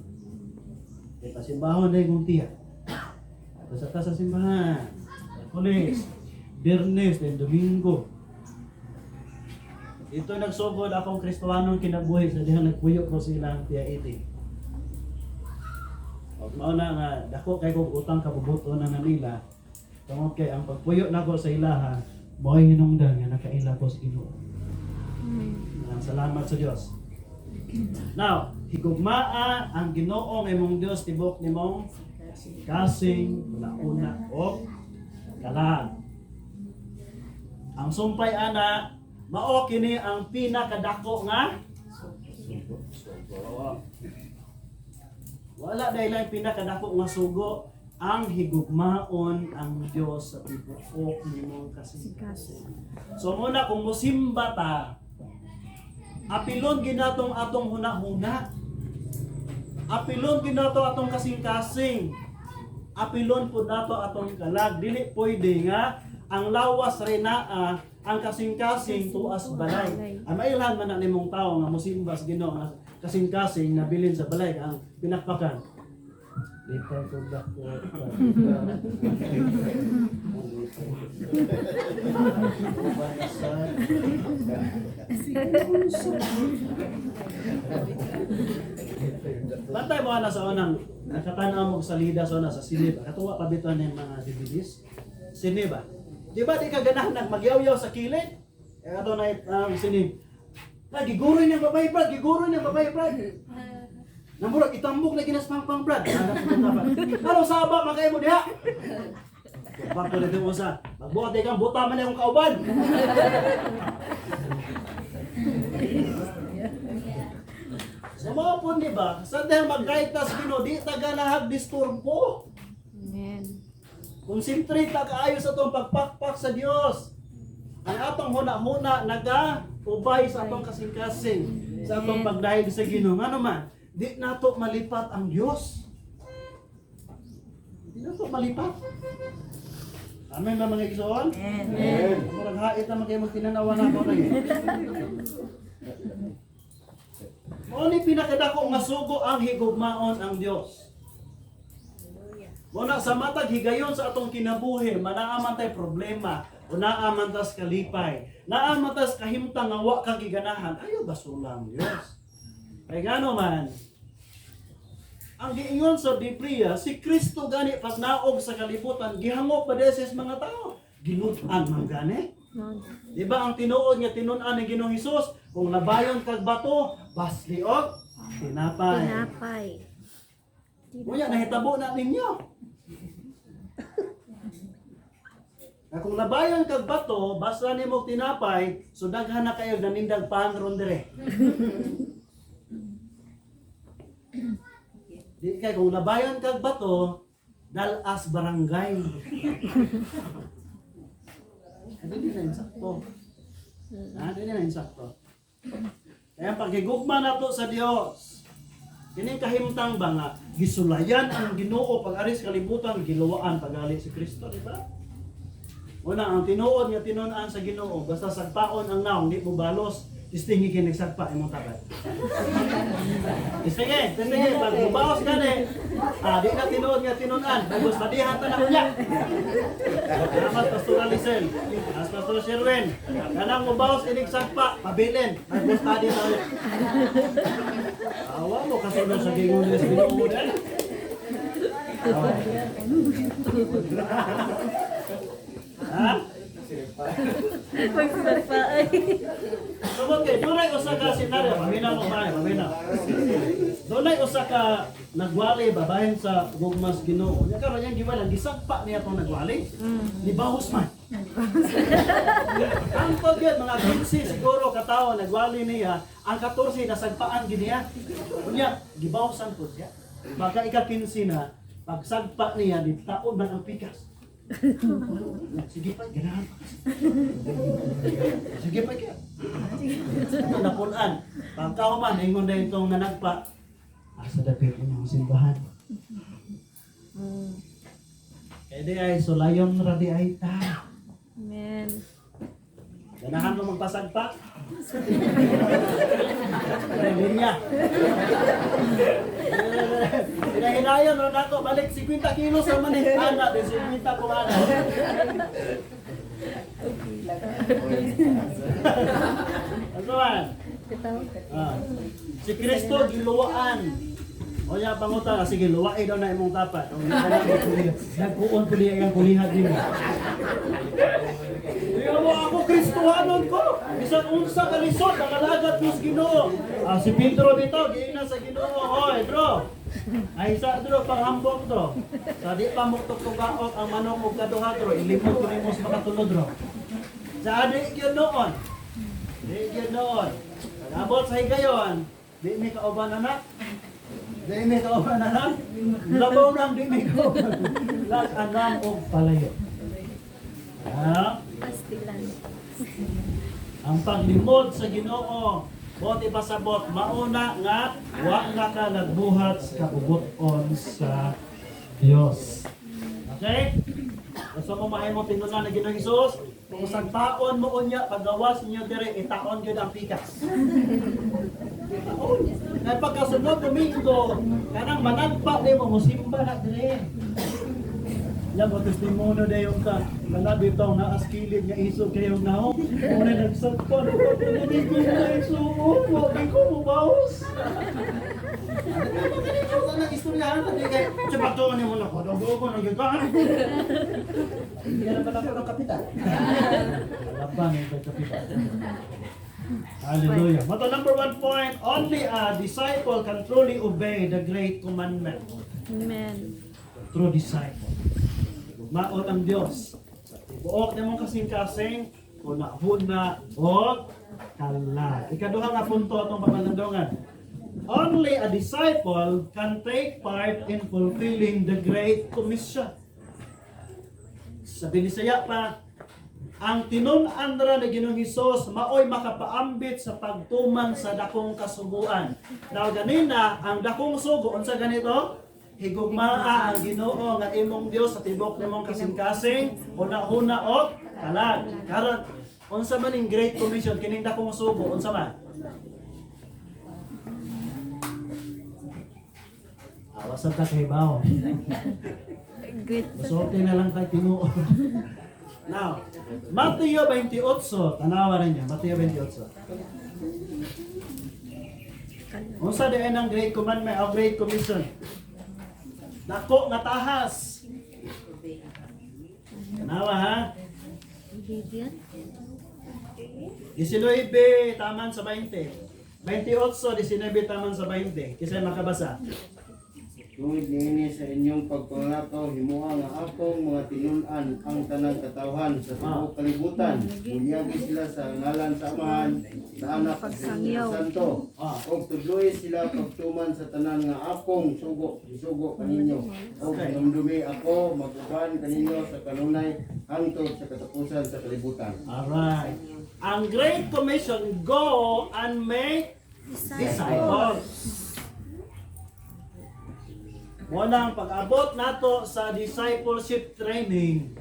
Di pa simbahon na yung tiya. Tapos sa sa simbahan. Kulis, Biyernes, then Domingo. Ito nagsugod akong Kristohanong kinabuhi sa dihang nagpuyo ko silang tiya iti. Og mao na nga dako kay kog utang kabubuto na nila. Tungod kay ang pagpuyo nako sa ilaha, mo'y hinungdan nga nakaila ko sa Ginoo. Salamat sa Dios. Now, higugmaa ang Ginoo nga imong Dios tibok nimong kasing una og kalag. Ang sumpay ana mao kini ang pinakadako nga sugo. Wala dahil ang pinakadako nga sugo ang higugmaon ang Dios sa tibuok nimong kasing-kasing. So muna kung musimba ta, apilon ginatong atong huna-huna. Apilon ginato atong kasing-kasing. Apilon pud nato atong kalag. Dili pwede nga ang lawas renaa ang kasing-kasing tuas balay. Ang mailhan man na nimong tao nga musimbas Ginoo nga kasing-kasing nabilin sa balay ang pinakpakan. Lipay ko dako. Bantay mo ana sa unang nakatanaw mo sa salida sa una sa sine ba. Katuwa pa bitaw na yung mga DVDs. Sine ba? Di ba di ka ganahan nag magyaw-yaw sa kilid? Eh ato na sine. Na giguroy niyang babae, Brad, giguroy niyang babae, Brad. Namurag itambok na ginaspangpang, Brad. Ano saba makay mo diha? Bakto na usa. Magbuhat di kang buta man akong kauban. Sa mga po, di ba? Sa dahil mag-guide tas Ginoo, di ta ganahag disturbo. Amen. Concentrate ta kaayo sa atong pagpakpak sa Dios. Ang atong huna-huna naga ubay sa atong kasing-kasing, sa atong pagdahig sa Ginoo. Ngano man, di nato malipat ang Dios. Di nato malipat. Amen ba, mga igsoon? Amen. Murag hait naman kayo magtinanawa na ako na eh. Mao ni pinakadako nga sugo ang higugmaon ang Dios. Muna sa matag higayon sa atong kinabuhi, manaa man tay problema, o naa man tas kalipay, naa man tas kahimtang nga wa ka giganahan, ayo basula ang Dios. Kay ngano man, ang giingon sa Biblia, si Kristo gani pagnaog sa kalibutan, gihangop pa sa mga tao. Ginud-an man gani. No. Di ba ang tinuod nga tinun-an ni Ginoong Hesus, kung nabayon kag bato, basli og tinapay. Tinapay. Unya nahitabo na ninyo. Na kung nabayon kag bato, basta nimo og tinapay, so daghan na kayo nanindag pan ron dire. Di kay kung nabayon kag bato, dalas barangay. Hindi na insakto. Ha, hindi na insakto. Kaya pagigugma nato sa Dios, kining kahimtang ba nga gisulayan ang Ginoo pag aris kalibutan, giluwaan pagali si Kristo, di ba? Una, ang tinuod nga tinun-an sa Ginoo, basta sagpaon ang naong, di mo balos, tistingi kay nagsagpa imong tabad. Tistingi, tistingi, pag mubalos gani, di na tinuod nga tinun-an, bagos madihan ta na unya. Salamat, Pastor Alicel. As Pastor Sherwin, kanang mubalos inig sagpa, pabilin, bagos tadi ta unya. Awa mo kasunod sa gingon sa Ginoo dahil. Ha? Magsagpa ay. Tungod kay dunay usa ka senaryo, paminaw mo ba, paminaw. Dunay usa ka nagwali babahin sa gugmas Ginoo. Nya karon yang giwala gisagpa niya tong nagwali. Ni bahos man. Ang pag mga 15 siguro katawo nagwali niya, ang 14 nasagpaan gid niya. Unya gibahosan pud siya. Baka ika 15 na pagsagpa niya di taon man ang pikas. Sige pa, ganahan pa kasi. Sige pa kaya. Ito napunan. Pagkahuman, ingon na itong nanagpa. Asa dapit inyong simbahan. Kaya di ay sulayon ra di ay ta. Amen. Ganahan mo magpasagpa? Ay, linya. Hinahinayon ra nako balik 50 kilos ra man eh. Ana, din 50 ko ana. Ano man? Bitaw. Ah. Si Kristo giluwaan. O ya pangutan, sige luwae daw na imong tapat. O nagkuon puli ang kulihad nimo. Diyo mo ako Kristohanon ko. Bisan unsa ka lisod nakalagat ko sa Ginoo. Ah, si Pedro bitaw giingnan sa Ginoo. Hoy, bro. Ay sa dro panghambok dro. Sa di pa mo tugtugaot ang manok og kaduha dro, ilimot ko nimo sa makatulod dro. Sa di gyud noon. Di gyud noon. Pag-abot sa higayon, di mi kauban anak. Di mi kauban anak. Labaw lang di mi kauban. Lag-anam og palayo. Ha? Pastilan. Ang paglimod sa Ginoo, bote pasabot, mauna nga wa nga ka nagbuhat sa kabubuton sa Dios. Okay? Gusto mo mahimo tinunan ng Ginoong Hesus, kung sagpaon mo unya pagawas niyo dire itaon gyud ang pikas. Itaon. Kay pagkasunod Domingo, kanang managpa nimo mosimba na dire. Yan mo testimonyo na yung ka, wala bitaw na askilid nga iso kayong naong. Muna nagsagpa na ko, pinamigod na iso, wag ko mubaos. Ano ba ganito? Kaya na, di kay, sa pagtuon mo na ko, dugo ko na gyud ka. Hindi na pala ko ng kapital. Laban yung kapital. Hallelujah. Mato number one point, only a disciple can truly obey the great commandment. Amen. True disciple. Maon ang Dios. Sa tibuok nimong kasing-kasing, huna-huna og kalag. Ikaduha nga punto atong pamalandongan. Only a disciple can take part in fulfilling the Great Commission. Sa Binisaya pa, ang tinun-an ra ni Ginoong Hesus maoy makapaambit sa pagtuman sa dakong kasuguan. Now ganina, ang dakong sugo unsa ganito? Higugmaa ang Ginoo nga imong Dios sa tibok nimong kasing-kasing, huna-huna og kalag. Karon unsa man ning Great Commission kining dakong sugo unsa man? Awas sa ta kay bawo. Great. Masulti na lang kay tinuod. Now, Mateo 28, tanawa rin niya, Mateo 28. Unsa di ang Great Commandment o Great Commission? Dako nga tahas. Tanawa ha? Obedient. 19 taman sa 20. 28, 19 taman sa 20. Kisay makabasa. Tungod niini sa inyong pagpanglakaw, himoa nga akong mga tinun-an ang tanang katawhan sa tibuok kalibutan. Bunyagi sila sa ngalan sa Amahan, sa Anak, ug sa Espiritu Santo. Ah. Og tudloy sila pagtuman sa tanan nga akong sugo, isugo kaninyo. Og Okay. dumdumi ako mag-uban kaninyo sa kanunay hangtod sa katapusan sa kalibutan. Alright. Ang Great Commission, go and make disciples. Muna ang pag-abot nato sa discipleship training.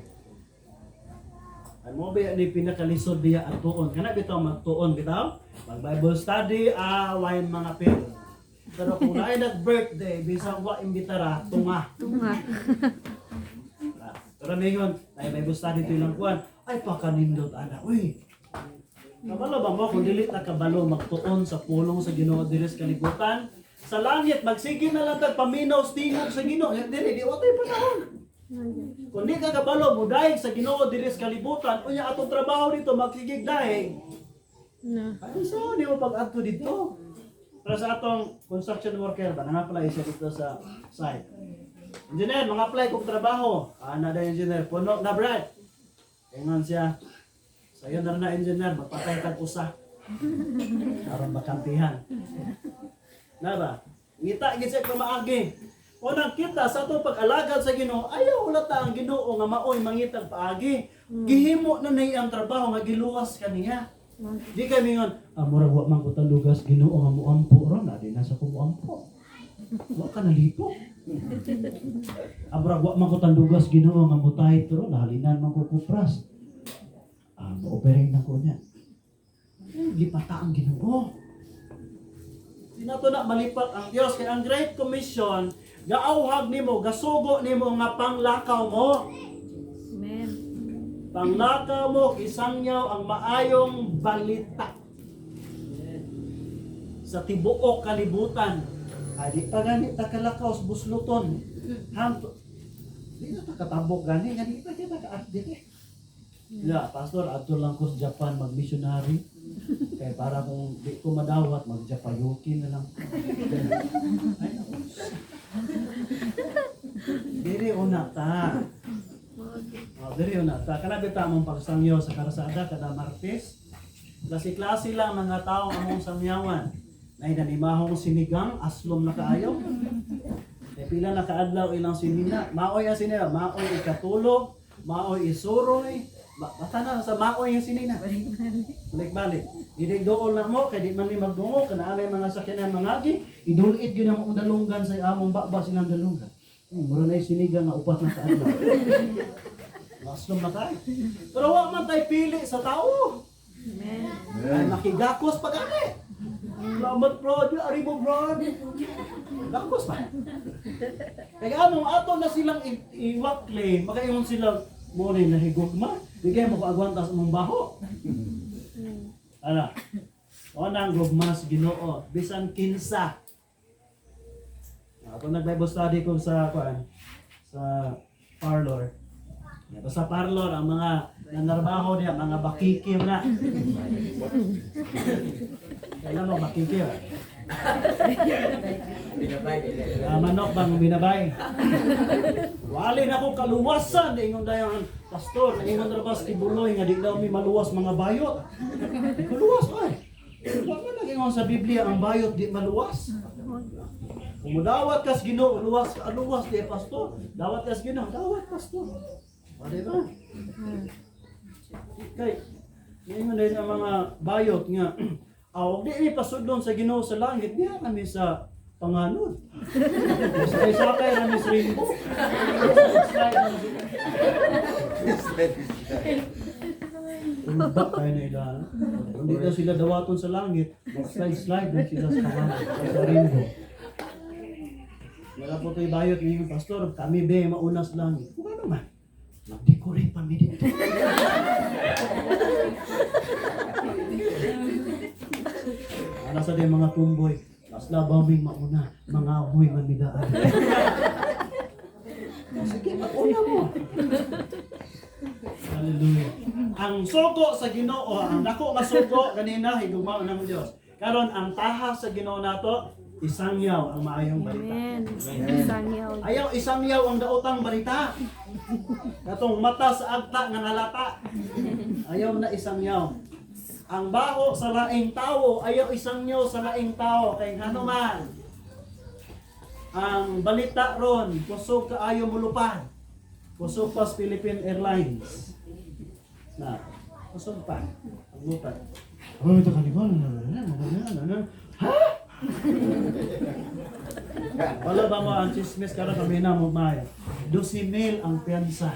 Ay mo ba ni pinakalisod diya at tuon? Kana bitaw magtuon bitaw? Mag Bible study, ah, way mga pero. Pero kung naay nag-birthday, bisan wa imbitara, tunga. Tunga. Ah, pero ngayon, ay Bible study to ilang kuan. Ay pakanindot ana. Uy. Kabalo ba mo kung dili ta kabalo magtuon sa pulong sa Ginoo diri sa kalibutan? Sa langit magsige na lang tag paminaw sa tingog sa Ginoo. Yan diri di otay panahon. Kung di ka kabalo mudayeg sa Ginoo diri sa kalibutan, unya atong trabaho dito magsigig daig. Na. Ay so di mo pag-adto dito. Pero sa atong construction worker ba, nanga-apply siya dito sa site. Engineer, mga apply kong trabaho. Ana na engineer, puno na Brad. Ingon siya. Sayo na na engineer, magpatay tag usa. Aron bakantihan. Na ba? Ngita gid siya pamaagi. Unang kita sa atong pag-alagad sa Ginoo, ayaw wala ta ang Ginoo nga maoy mangitag paagi. Gihimo na nay ang trabaho nga giluwas kaniya. Di kami ngon, ah, murag wa man ko talugas Ginoo nga muampo ron, na di na sa ko muampo. Wa ka nalipok. Ah, murag wa man ko tandugas Ginoo nga mutahit ron, nahalinan man ko kupras. Ah, mo-operate na ko niya. Eh, Gipata ang Ginoo. Di nato na malipat ang Dios kay ang Great Commission gaauhag nimo, gasugo nimo nga panglakaw mo. Amen. Panglakaw mo isangyaw ang maayong balita sa tibuok kalibutan. Ay, di pa gani ta kalakaw sa busluton. Hanto. Di na ta katabok gani, gani pa kita ka diri. Ya, pastor, adto lang ko sa Japan mag-missionary. Kay para kung di ko madawat, mag-Japayuki na lang. Ay, naku. Diri una ta. Oh, diri una ta. Kana bitaw among pagsangyaw sa karsada kada Martes. Klase-klase lang mga tao among sangyawan. Nay nanimahong sinigang, aslom na kaayo. Kay pila na kaadlaw ilang sinina. Maoy ang sinina, maoy ikatulog, maoy isuroy. Basta na sa maoy ang sinina. Balik-balik. Dili dool na mo kay di man ni magdungo kana anay mga sakyanan mangagi, idulit gyud ang dalunggan sa among baba silang dalunggan. Mura na sinigang nga upat na kaadlaw. Maslom na tayo. Pero wa man tayo pili sa tao. Amen. Ay makigakos pa gani. Salamat bro, ari mo bro. Gakos pa. Kaya among ato na silang iwakle, makaingon sila mo na nahigugma, bigay mo ko agwanta sa mong baho. Ana. O nang gugma sa Ginoo, bisan kinsa. Ato Ako nag-Bible study ko sa kuan, sa parlor. Sa parlor ang mga nanarbaho niya, mga bakikim na. Kailan mo bakikim? Manok bang binabay? Wali na ko kaluwasan, ingon dayon ang pastor, ingon ra bas Kibuloy nga di daw mi maluwas mga bayot. Di ko luwas oy. Wa man nag-ingon sa Biblia ang bayot di maluwas. Kung mudawat kas Ginoo, luwas ka, luwas di pastor. Dawat kas Ginoo, dawat pastor. O, di ba? Kay ngayon din ang mga bayot nga awag di mi pasudlon sa Ginoo sa langit, diha kami sa panganod. Sakay-sakay rami sa rainbow. Slide na sila. Ulba tayo na ila. Hindi daw sila dawaton sa langit, mag-slide-slide na sila sa panganod, sa rainbow. Wala po tayo bayot ngayon, pastor, kami be mauna sa langit. Kung ano man, mag-decorate pa mi dito. Ana sa din mga tumboy, mas labaw ming mauna, mga amoy man midaan. Sige, mag-una mo. Hallelujah. Ang sugo sa Ginoo, ang dako nga sugo kanina higugma ng Dios. Karon ang taha sa Ginoo nato, isangyaw ang maayong balita. Amen. Isangyaw. Ayaw isangyaw ang daotang balita. Katong mata sa agta nga nalata. Ayaw na isangyaw. Ang baho sa laing tao, ayaw isangyaw sa laing tao kay ngano man. Ang balita ron, kusog kaayo mulupad. Kusog pa sa Philippine Airlines. Na, kusog pa. Ang lupad. Oh, ito kanibal. Ha? Wala ba mo ang chismis karon kami na mo may. 12,000 ang piyansa.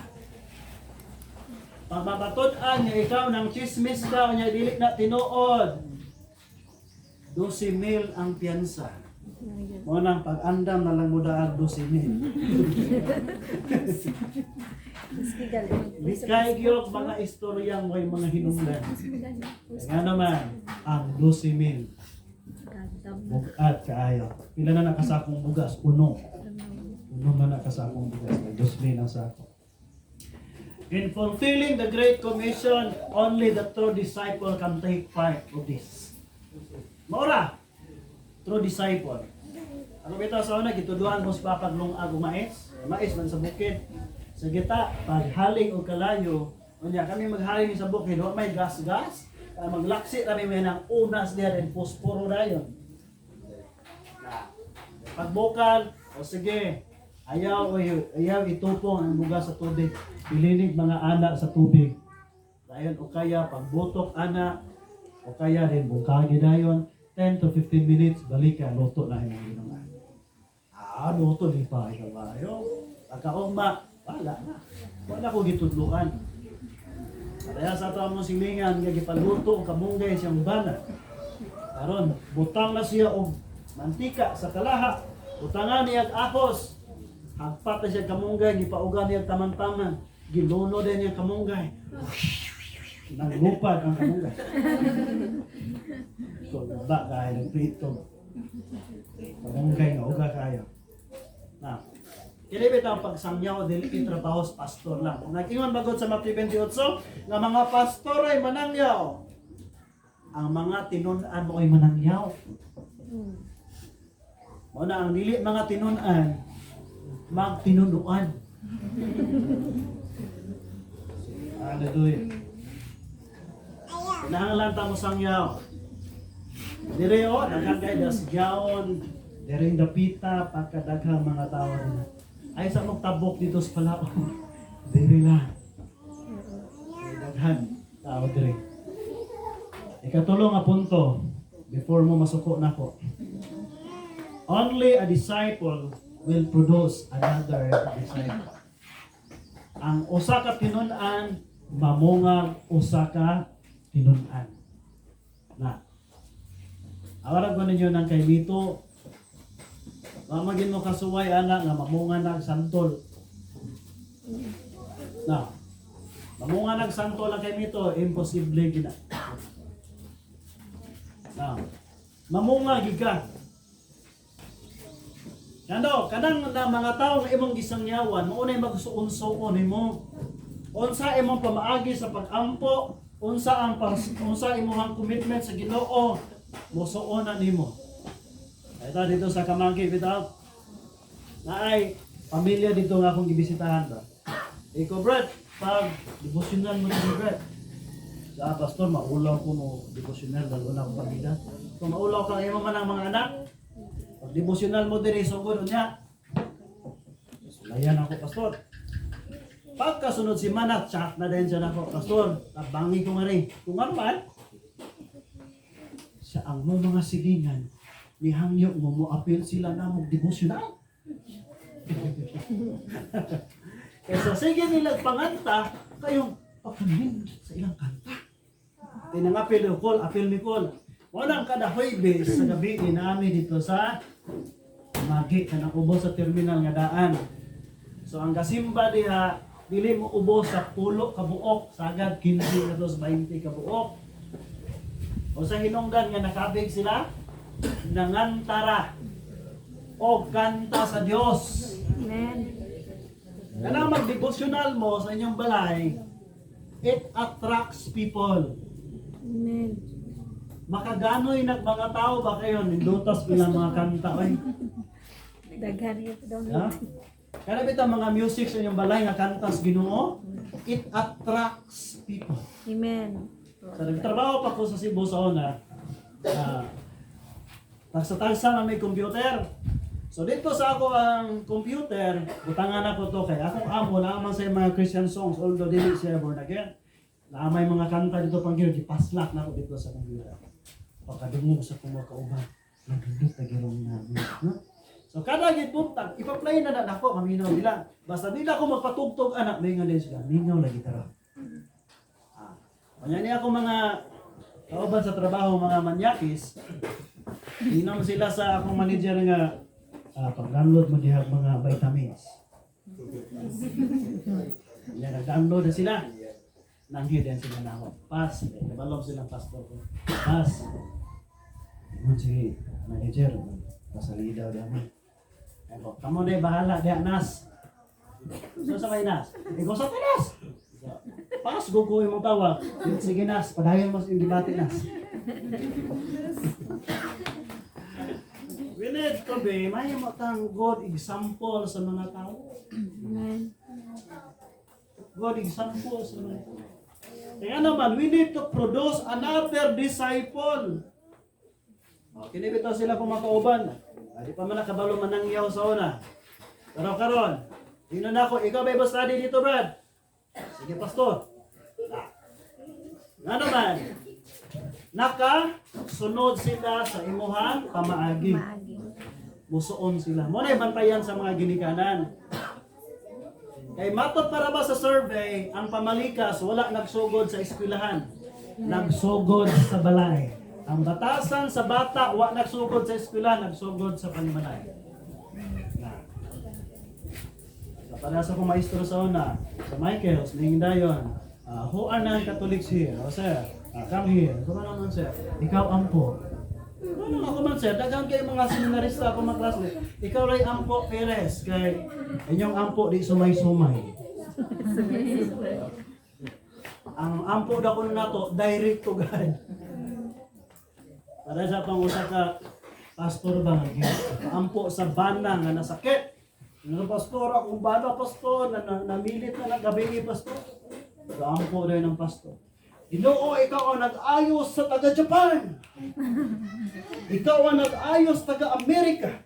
Pagpapatud-an niya ikaw ng chismis ka niya dili na tinuod. 12,000 ang piyansa. Mo nang pag-andam na lang mo daag 12,000. Miski galing. Likay gyud mga istoryang way mga hinungdan. Nga naman ang 12,000 Gandam. Bugat kaayo. Pila na nakasakong bugas? Uno. Uno na nakasakong bugas. May 2,000 ang sako. In fulfilling the Great Commission, only the true disciple can take part of this. Maura, true disciple. Ano bitaw sa una, gituduan mo sa paglungag o mais. Mais man sa bukid. Sa gita, paghaling o kalayo, unya kami maghaling sa bukid, wa may gas-gas. Maglaksi kami may nang unas diha din posporo dayon. Na. Pagbukal, o sige, ayaw, ayaw itupong ang bugas sa tubig. Ilinig mga anak sa tubig. Dayon o kaya pagbutok ana, o kaya rin bungkagi dayon, 10 to 15 minutes, balik ka, luto na yung ginawa. Ah, luto di pa ikaw ayo. Pagkaugma, wala na. Wala ko gitudluan. Kaya sa ato among silingan nga gipaluto og kamunggay siyang bana. Karon, butang na siya og mantika sa kalaha. Butangan niya og ahos. Hagpat na siya kamunggay, gipauga niya taman-taman. Giluno din niya kamunggay. Naglupad ang kamunggay. So, ba kaya nagprito. Kamunggay nga uga kayo. Na. Kini bitaw ang pagsangyaw dili trabaho sa pastor lang. Kung nag-ingon bagod sa Matthew 28 nga mga pastor ay manangyaw. Ang mga tinun-an mo ay manangyaw. Mao na ang dili mga tinun-an magtinunuan. Hallelujah. Kinahanglan ta mo sangyaw. Dire o, daghan kay dasyaon, dire yung dapita, pagkadaghang mga tao nila. Ay sa magtabok dito sa Palawan. Dire lang. Daghan tao dire. Ikatulo nga punto before mo masuko nako. Only a disciple will produce another disciple. Ang usa ka tinun-an mamungag usa ka tinun-an. Na. Awarag ko ninyo ng kay Mito. Mamagin mo kasuway ana nga mamunga ng santol. Na. Mamunga ng santol ang kay Mito, imposible gina. Na. Mamunga giga. Kano, kanang na mga tao nga imong gisangyawan, mao nay magsuon-suon nimo. Unsa imong pamaagi sa pag-ampo, unsa imong commitment sa Ginoo, mosuon na nimo. Ito dito sa Kamangki bitaw. Naay pamilya dito nga akong gibisitahan ba. Ikaw, Brad, pag devotional mo dito, Brad. Sa pastor, maulaw ko mo devotional, lalo na akong pamilya. Kung maulaw ka imo man ang mga anak, pag devotional mo diri sugod unya. Sulayan ako, pastor. Pagkasunod si Mana, chat na din siya nako, pastor. Tabangi ko nga rin. Kung ano man, sa ang mo mga silingan, nihangyo mo mo appeal sila na mo devotional. Kaysa sige nila panganta, kayong pagkanindot sa ilang kanta. Tinangapil ni call, apil ni call. Walang kada Huwebes sa gabi namin dito sa Magi kanang ubos sa terminal nga daan. So ang gasimba diha dili mo ubos sa pulo ka buok, sagad 15 ka 20 ka buok. O sa hinungdan nga nakabig sila, nangantara o kanta sa Dios. Amen. Kanang mag-devotional mo sa inyong balay, it attracts people. Amen. Makaganoy nag mga tao ba kayo nindutos ilang mga kanta oy. Daghan yung daw. Ha? Kana bitaw mga music sa inyong balay nga kanta sa Ginoo, it attracts people. Amen. Sa nagtrabaho pa ko sa Cebu sa una, tagsa-tagsa na may computer. So dito sa ako ang computer, butangan ako to kay akong amo naaman sa mga Christian songs although dili siya born again. Naa may mga kanta dito pang Ginoo gipaslak na ako dito sa computer. Pagkadungog sa kong mga kauban, nagdudot na girong namin. No? So kada gibuntag, ipa-play na na nako maminaw nila. Basta nila ako magpatugtog anak, mingaw din sila. Mingaw lagi tara. Ah. Kanya niya ako mga kauban sa trabaho, mga manyakis, inom sila sa akong manager nga pag-download mo diha mga vitamins. Yan, nag-download na sila. Nanghid din sila na ako. Pas, eh, nabalog silang pastor ko. Pas. Ingon si manager, pasalidaw dami. Ako, kamo na bahala diha nas. So sa kay nas? Ikaw sa nas. So, pas gugo imong tawag. Sige nas, padayon mo sa iyong gibati nas. We need to be may tang good example sa mga tao. Amen. Good example sa mga tao. Kaya naman, we need to produce another disciple. O, kini bitaw sila kung makauban. Di pa man nakabalo manangyaw sa una. Pero karon, dino na ako, ikaw Bible study dito, Brad. Sige, pastor. Nga naman, nakasunod sila sa imuhang pamaagi. Maagi. Musuon sila. Mo na bantayan sa mga ginikanan. Kay matod para ba sa survey, ang pamalikas wala nagsugod sa eskwelahan. Nagsugod sa balay. Ang batasan sa bata wa nagsugod sa eskwelahan, nagsugod sa panimalay. Na. Sa para sa kong maestro sa una, sa Michael's, ning dayon, who are non-Catholics here? Oh, sir, come here. Kuma naman, sir. Ikaw ampo. Ano ako man, sir? Daghan kayo mga seminarista ako mga klase. Ikaw ray ampo Perez kay inyong ampo di sumay-sumay. Ang ampo da kuno nato direct to God. Para sa pang usa ka pastor ba nga ampo sa bana nga nasakit. Ano pastor, akong bana pastor na, na namilit na nagabi pastor. So, ampo dahil ng pastor. Ginoo, ikaw ang nag-ayos sa taga Japan. Ikaw ang nag-ayos taga Amerika.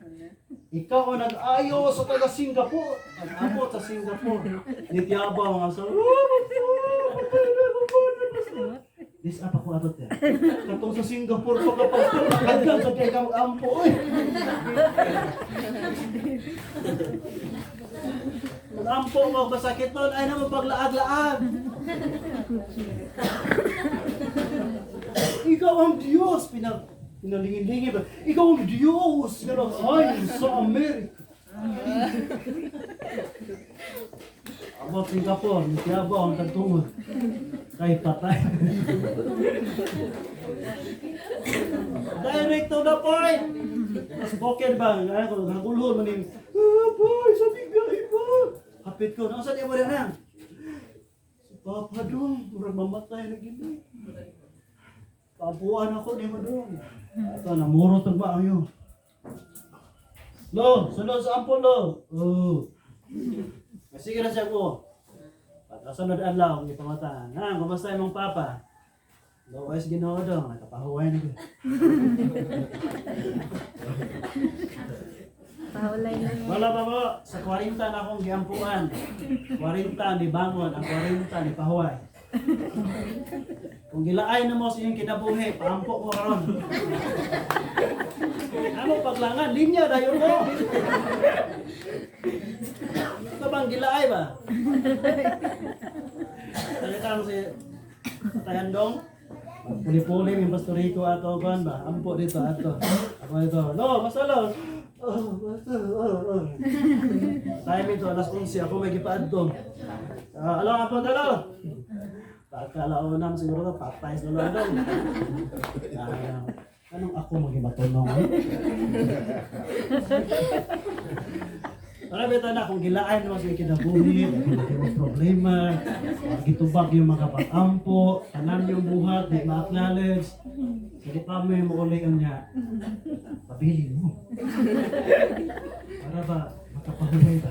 Ikaw ang nag-ayos sa taga Singapore. Nag-amot sa Singapore. Nitiyabaw nga sa, This up ako atot eh. Katong sa Singapore pa ka pastor, nakadyan sa kay kang ampo oy. Nag-ampo mo masakit nun ay naman paglaag-laag. Ikaw ang Diyos pinalingin-lingin ba? Ikaw ang Diyos nga nag-ayon sa Amerika. Abot Singapore, nitiyabaw ang kagtungod. Kay patay. Direct to the point. Mas bokeh ba? Ay, kung nagulhol man yung, ah, boy, sabi ka, iba. Hapit ko, nasa di mo rin na. Si Papa dong, murag mamatay na gini. Pabuan ako ni mo dong. Ito, namuro tag ba ang yun? Lo, sunod sa ampo, lo. Oh. Sige na siya ko. Pagkasunod adlaw, gipangutanan. Ha, kumusta imong papa? Lo, ayos Ginoo dong, nakapahuway na gyud. Paulay na mo. Wala pa po, sa 40 na akong giampuan. 40 ni bangon, ang 40 ni pahuway. Kung gilaay na mo sa iyong kinabuhi, paampo ko karon. Ano paglangan, linya dayon mo. Ito bang gilaay ba? Talitang si Tayandong. Puli-puli yung pastoriko ato kon ba? Ampo dito ato. Ako dito. Lo, basta lo. Oh, basta. Oh, oh. Time ito, alas 11. Ako may gipaadto. Ah, alo, ampo talo. Pagkalaonan siguro to, patay sa lolo. Ah, anong ako magimatunong? Eh? Para beta na kung gilaan mo sa kinabuhi, kung mo problema, gitubag yung mga pag-ampo, tanan yung buhat, di ma-acknowledge. Sige pa mo yung muulian niya. Pabili mo. Para ba makapahulay ba?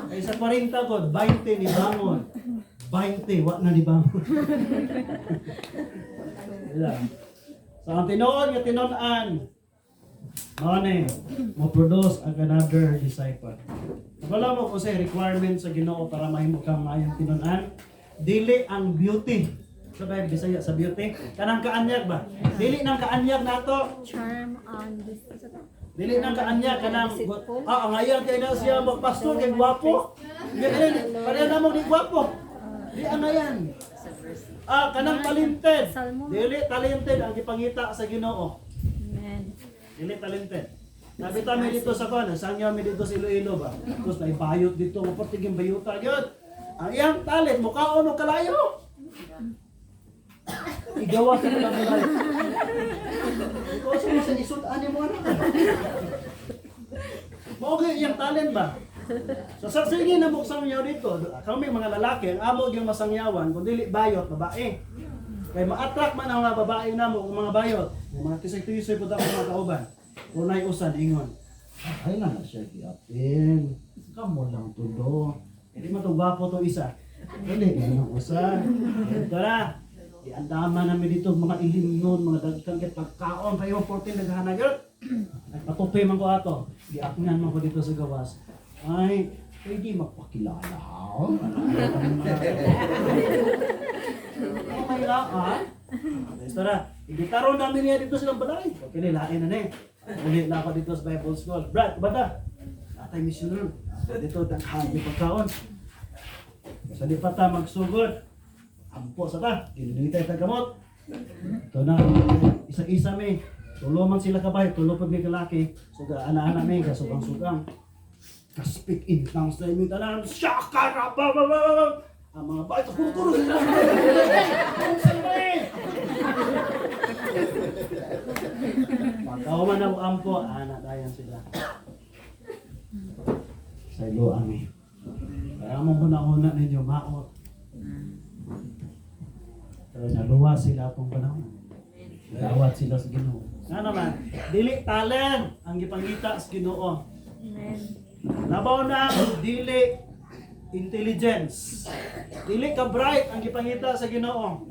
Ay sa 40 ko, 20 ni bangon. 20, wa na ni bangon. Wala. So ang tinuod nga tinun-an, mao ni mo produce ang another disciple. Wala mo kung sa requirement sa Ginoo para mahimo kang maayong tinun-an, dili ang beauty. Sa ba Bisaya sa beauty? Kanang kaanyag ba? Dili nang kaanyag nato. Charm on this. Dili nang kaanyag kanang ah ang ayang kay na siya magpastor kay gwapo. Dili pareha na mo di gwapo. Di ang ayan. Ah, kanang talented. Dili talented ang gipangita sa Ginoo. Amen. Dili talented. Nabi ta mi dito sa kuan, sangya mi dito sa Iloilo ba. Tapos na bayot dito, maportiging bayuta gyud. Ang iyang talent mukaon og kalayo. Igawa sa kalayo. Ikaw sa sa isud ani mo ana. Mao gyud iyang talent ba? So sa sige na sangyaw dito, kami mga lalaki, ang amo gyud masangyawan kun dili bayot babae. Kay ma-attract man ang mga babae namo ug mga bayot. Yung mga tisay-tisay pud ako mga kauban. Unay usan ingon. Ay na na siya giapin. Kamo lang to do. Hindi man to gwapo to isa. Dili man ang usa. Tara. Iandaman namin dito mga ilimnon, mga dagkang kay pagkaon kayo 14 naghahanag yun. Nagpatupi man ko ato. Giaknan man ko dito sa gawas. Ay, pwede magpakilala ha? Okay lang ha? Basta na, ibitaron namin niya dito silang balay. Okay, nilain na na eh. Uli na ako dito sa Bible School. Brad, bata. Natay missioner. Dito, daghan yung pagkaon. Sa di pa ta magsugod. Ampo sa ta. Ginunitay ta gamot. Ito na, isa-isa may. Tulo man sila kabay, tulo pag may kalaki. So, ana-ana may, kasugang-sugang. Ka-speak in tongues na yung tanan. Shakara! Ba, ba, ba, ba. Ang mga bata, kuro-kuro sila. Saan ba eh? Pagkahuman ang ampo, ana dayan sila. Sa ilo ami. Kaya mong huna-huna ninyo, maot. Pero naluwa sila atong panahon. Dawat sila sa Ginoo. Nga naman, dili talent ang gipangita sa Ginoo. Amen. Labaw na dili intelligence. Dili ka bright ang gipangita sa Ginoo.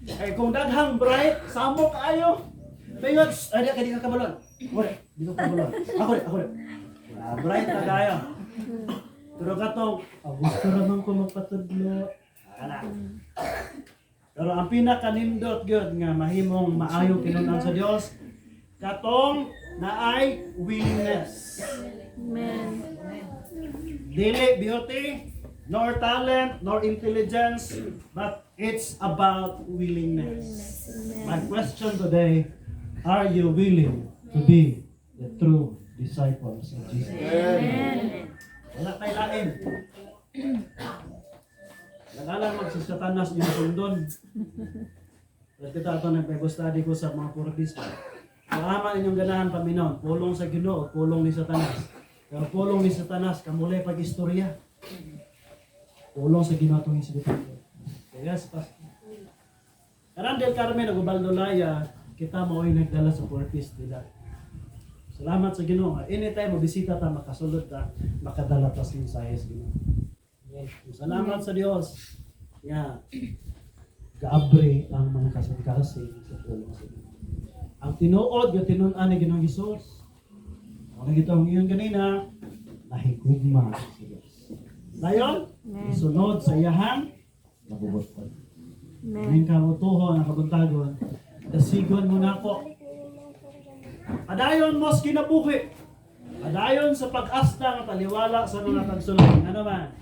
Kay kung daghang bright, samo kaayo. Pero ay di ka di ka kabalon. Wala, di ka kabalon. Ako rin, ako rin. Ah, bright na kayo. Pero katong, ah, gusto raman ko magpatudlo. Ana. Pero ang pinakanindot gyud nga mahimong maayong tinunan sa Dios katong naay willingness. Amen. Dili beauty, nor talent, nor intelligence, but it's about willingness. My question today, are you willing to be the true disciples of Jesus? Amen. Wala tay lain. Wala lang magsisatanas yung sundon. Pero kita ato nag-Bible study ko sa mga 4 Ps ba. Kung inyong ganahan paminaw, pulong sa Ginoo, pulong ni Satanas. Pero pulong ni Satanas, kamulay pag-istorya. Pulong sa Ginoo itong hisgutan. Yes, Pastor. Karan Del Carmen ug Ubaldo Laya, kita mo ay nagdala sa 4 Ps nila. Salamat sa Ginoo. Anytime mo bisita ta, makasulod ta, makadala ta sa mensahe sa Ginoo. Salamat sa Dios. Nga gaabre ang mga kasing-kasing sa pulong sa Ginoo. Ang tinuod nga tinun-an ni Ginoong Hesus. Ang kita ang iyon kanina, nahigugma sa Dios. Dayon, isunod sa iyahang nabubuton. Amen. Ning kabutuhon, ang kabuntagon, dasigon mo nako. Padayon mo sa kinabuhi. Padayon sa pag-asta nga taliwala sa mga kagsulay. Ano man?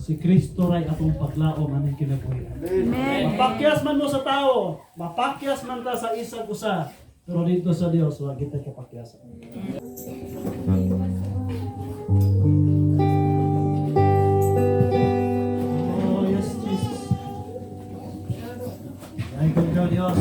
Si Kristo ray atong paglaom aning kinabuhi. Amen. Mapakyas man mo sa tao, mapakyas man ta sa isang usa, pero dito sa Dios wa kita kapakyasan. Oh, yes, Jesus. Dahil ka, Diyos.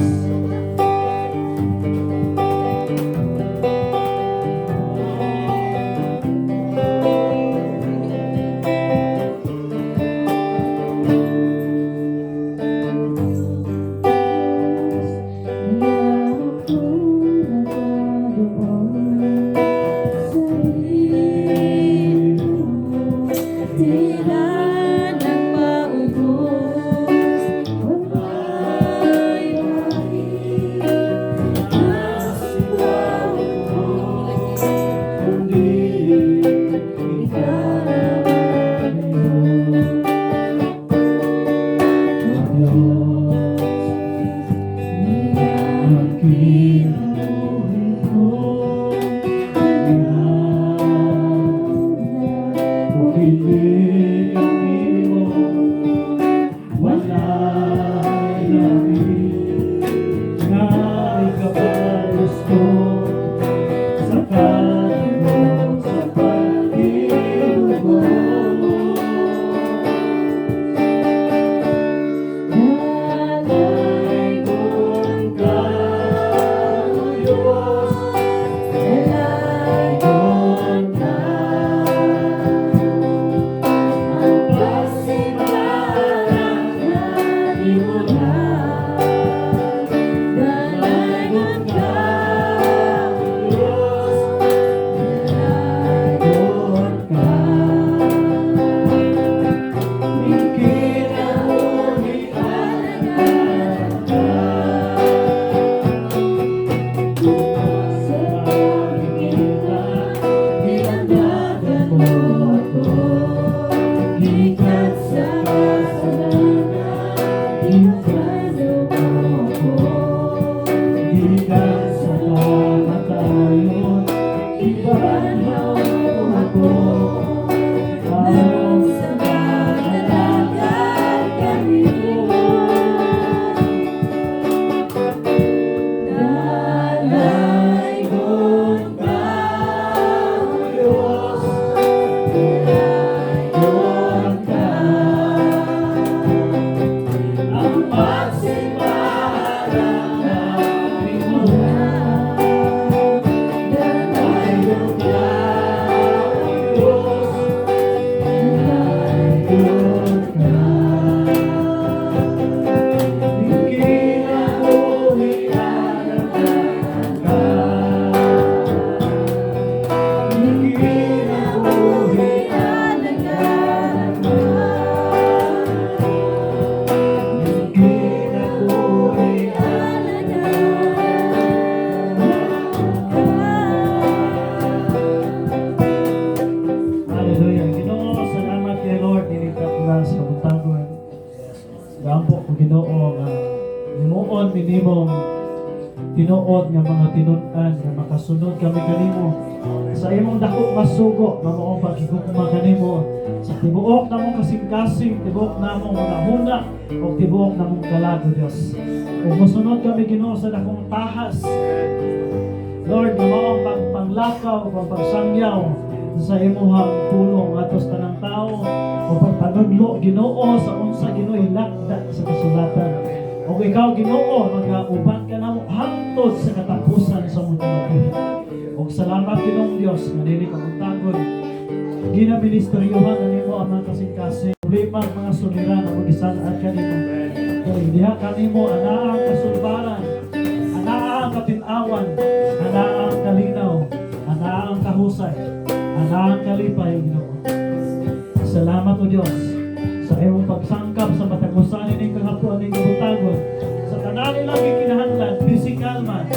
Tila nagpaubos, wala'y Kundi ikaw, Diyos. Ang kinabuhi ko, kung hindi ang imo, wala'y labi nga ikapalos ko sa kalibot sa pag-ibig. Dalaygon ka, Diyos, dalaygon ka, ang pagsiparang nalimutan. Dalaygon ka, Diyos, dalaygon ka. Kinabuhi Alagad ka sa pagkita, nilandagan mo ako. Gikan sa kasalanan, inutrado mo ako. Gikan sa kamatayon, Ibanhaw mo ako. Aron sa pag-alagad kanimo. Dalaygon ka, Diyos, dalaygon ka. Ang pagsiparang nalimutan. Dalaygon ka, Diyos, dalaygon ka. Kinabuhi ka. Kinabuhi Alagad ka. Kinabuhi. Alagad ka. Hallelujah. Ginoo, salamat kay Lord dinhi sa kabuntagon. Gampo ko, Ginoo, nga himuon minimong tinuod nga mga tinun-an nga makasunod kami kanimo sa imong dako nga sugo nga maong paghigugma kanimo sa tibuok namong kasing-kasing, tibuok namong mga huna ug tibuok namong kalag, O Dios. Ug mosunod kami, Ginoo, sa dakong tahas, Lord, nga maong pagpanglakaw ug pagsangyaw sa imuhang pulong ato sa tanang tao o pagpanudlo, Ginoo, sa unsa, Ginoo, ilakda sa kasulatan. O ikaw, Ginoo, magauban ka namo hangtod sa katapusan sa mong kinabuhi. Og salamat, Ginoong Dios, nga dili kabuntagon. Ginaministeryohan na nimo ang mga kasing-kasing. Problema, ang mga suliran, ang magisan-ad kanimo. Kaya diha kanimo anaa ang kasulbaran, anaa ang katinawan, anaa ang kalinaw, anaa ang kahusay, anaa ang kalipay, Ginoo. Salamat, O Diyos, sa iyong pagsangkap sa matag usa ning kagapuan ning kabuntagon. Sa tanan nilang gikinahanglan, physical man,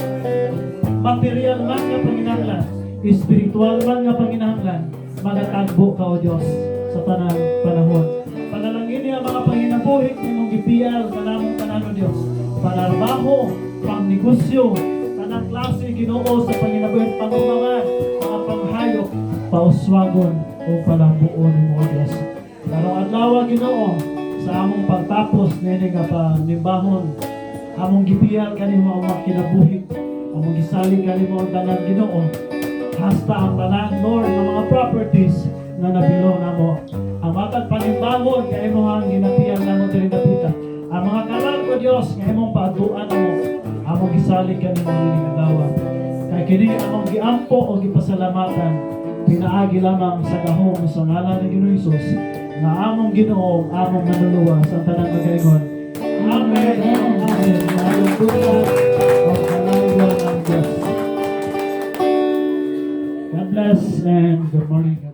material man nga panginahanglan, spiritual man nga panginahanglan, magatagbo ka, O Diyos, sa tanang panahon. Panalangin niya mga panginabuhi imong gipiyal kanamong tanan, O Diyos. Panarbaho, pangnegosyo, tanang klase, Ginoo, sa panginabuhi, pangumangan, mga panghayop, pauswagon o palambuon mo, O Diyos. Karong adlaw, Ginoo, sa among pagtapos nini nga panimbahon, among gipiyal kanimo ang mga kinabuhi, among gisalig kanimo ang tanan, Ginoo. Hasta ang tanan, Lord, ng mga properties nga nabilong namo. Ang matag panimbahon nga imo ang ginapiyal namo diri napita. Ang mga karag, O Dios, nga imong paaduan namo, among gisalig kanimo nining adlaw. Kay kini among giampo o gipasalamatan pinaagi lamang sa gahom sa ngalan ni Ginoong Hesus nga among Ginoo, among Manluluwas. Ang tanang magaingon, "Amen." Amen. Maayong buntag o kalawang ang Diyos. God bless and good morning.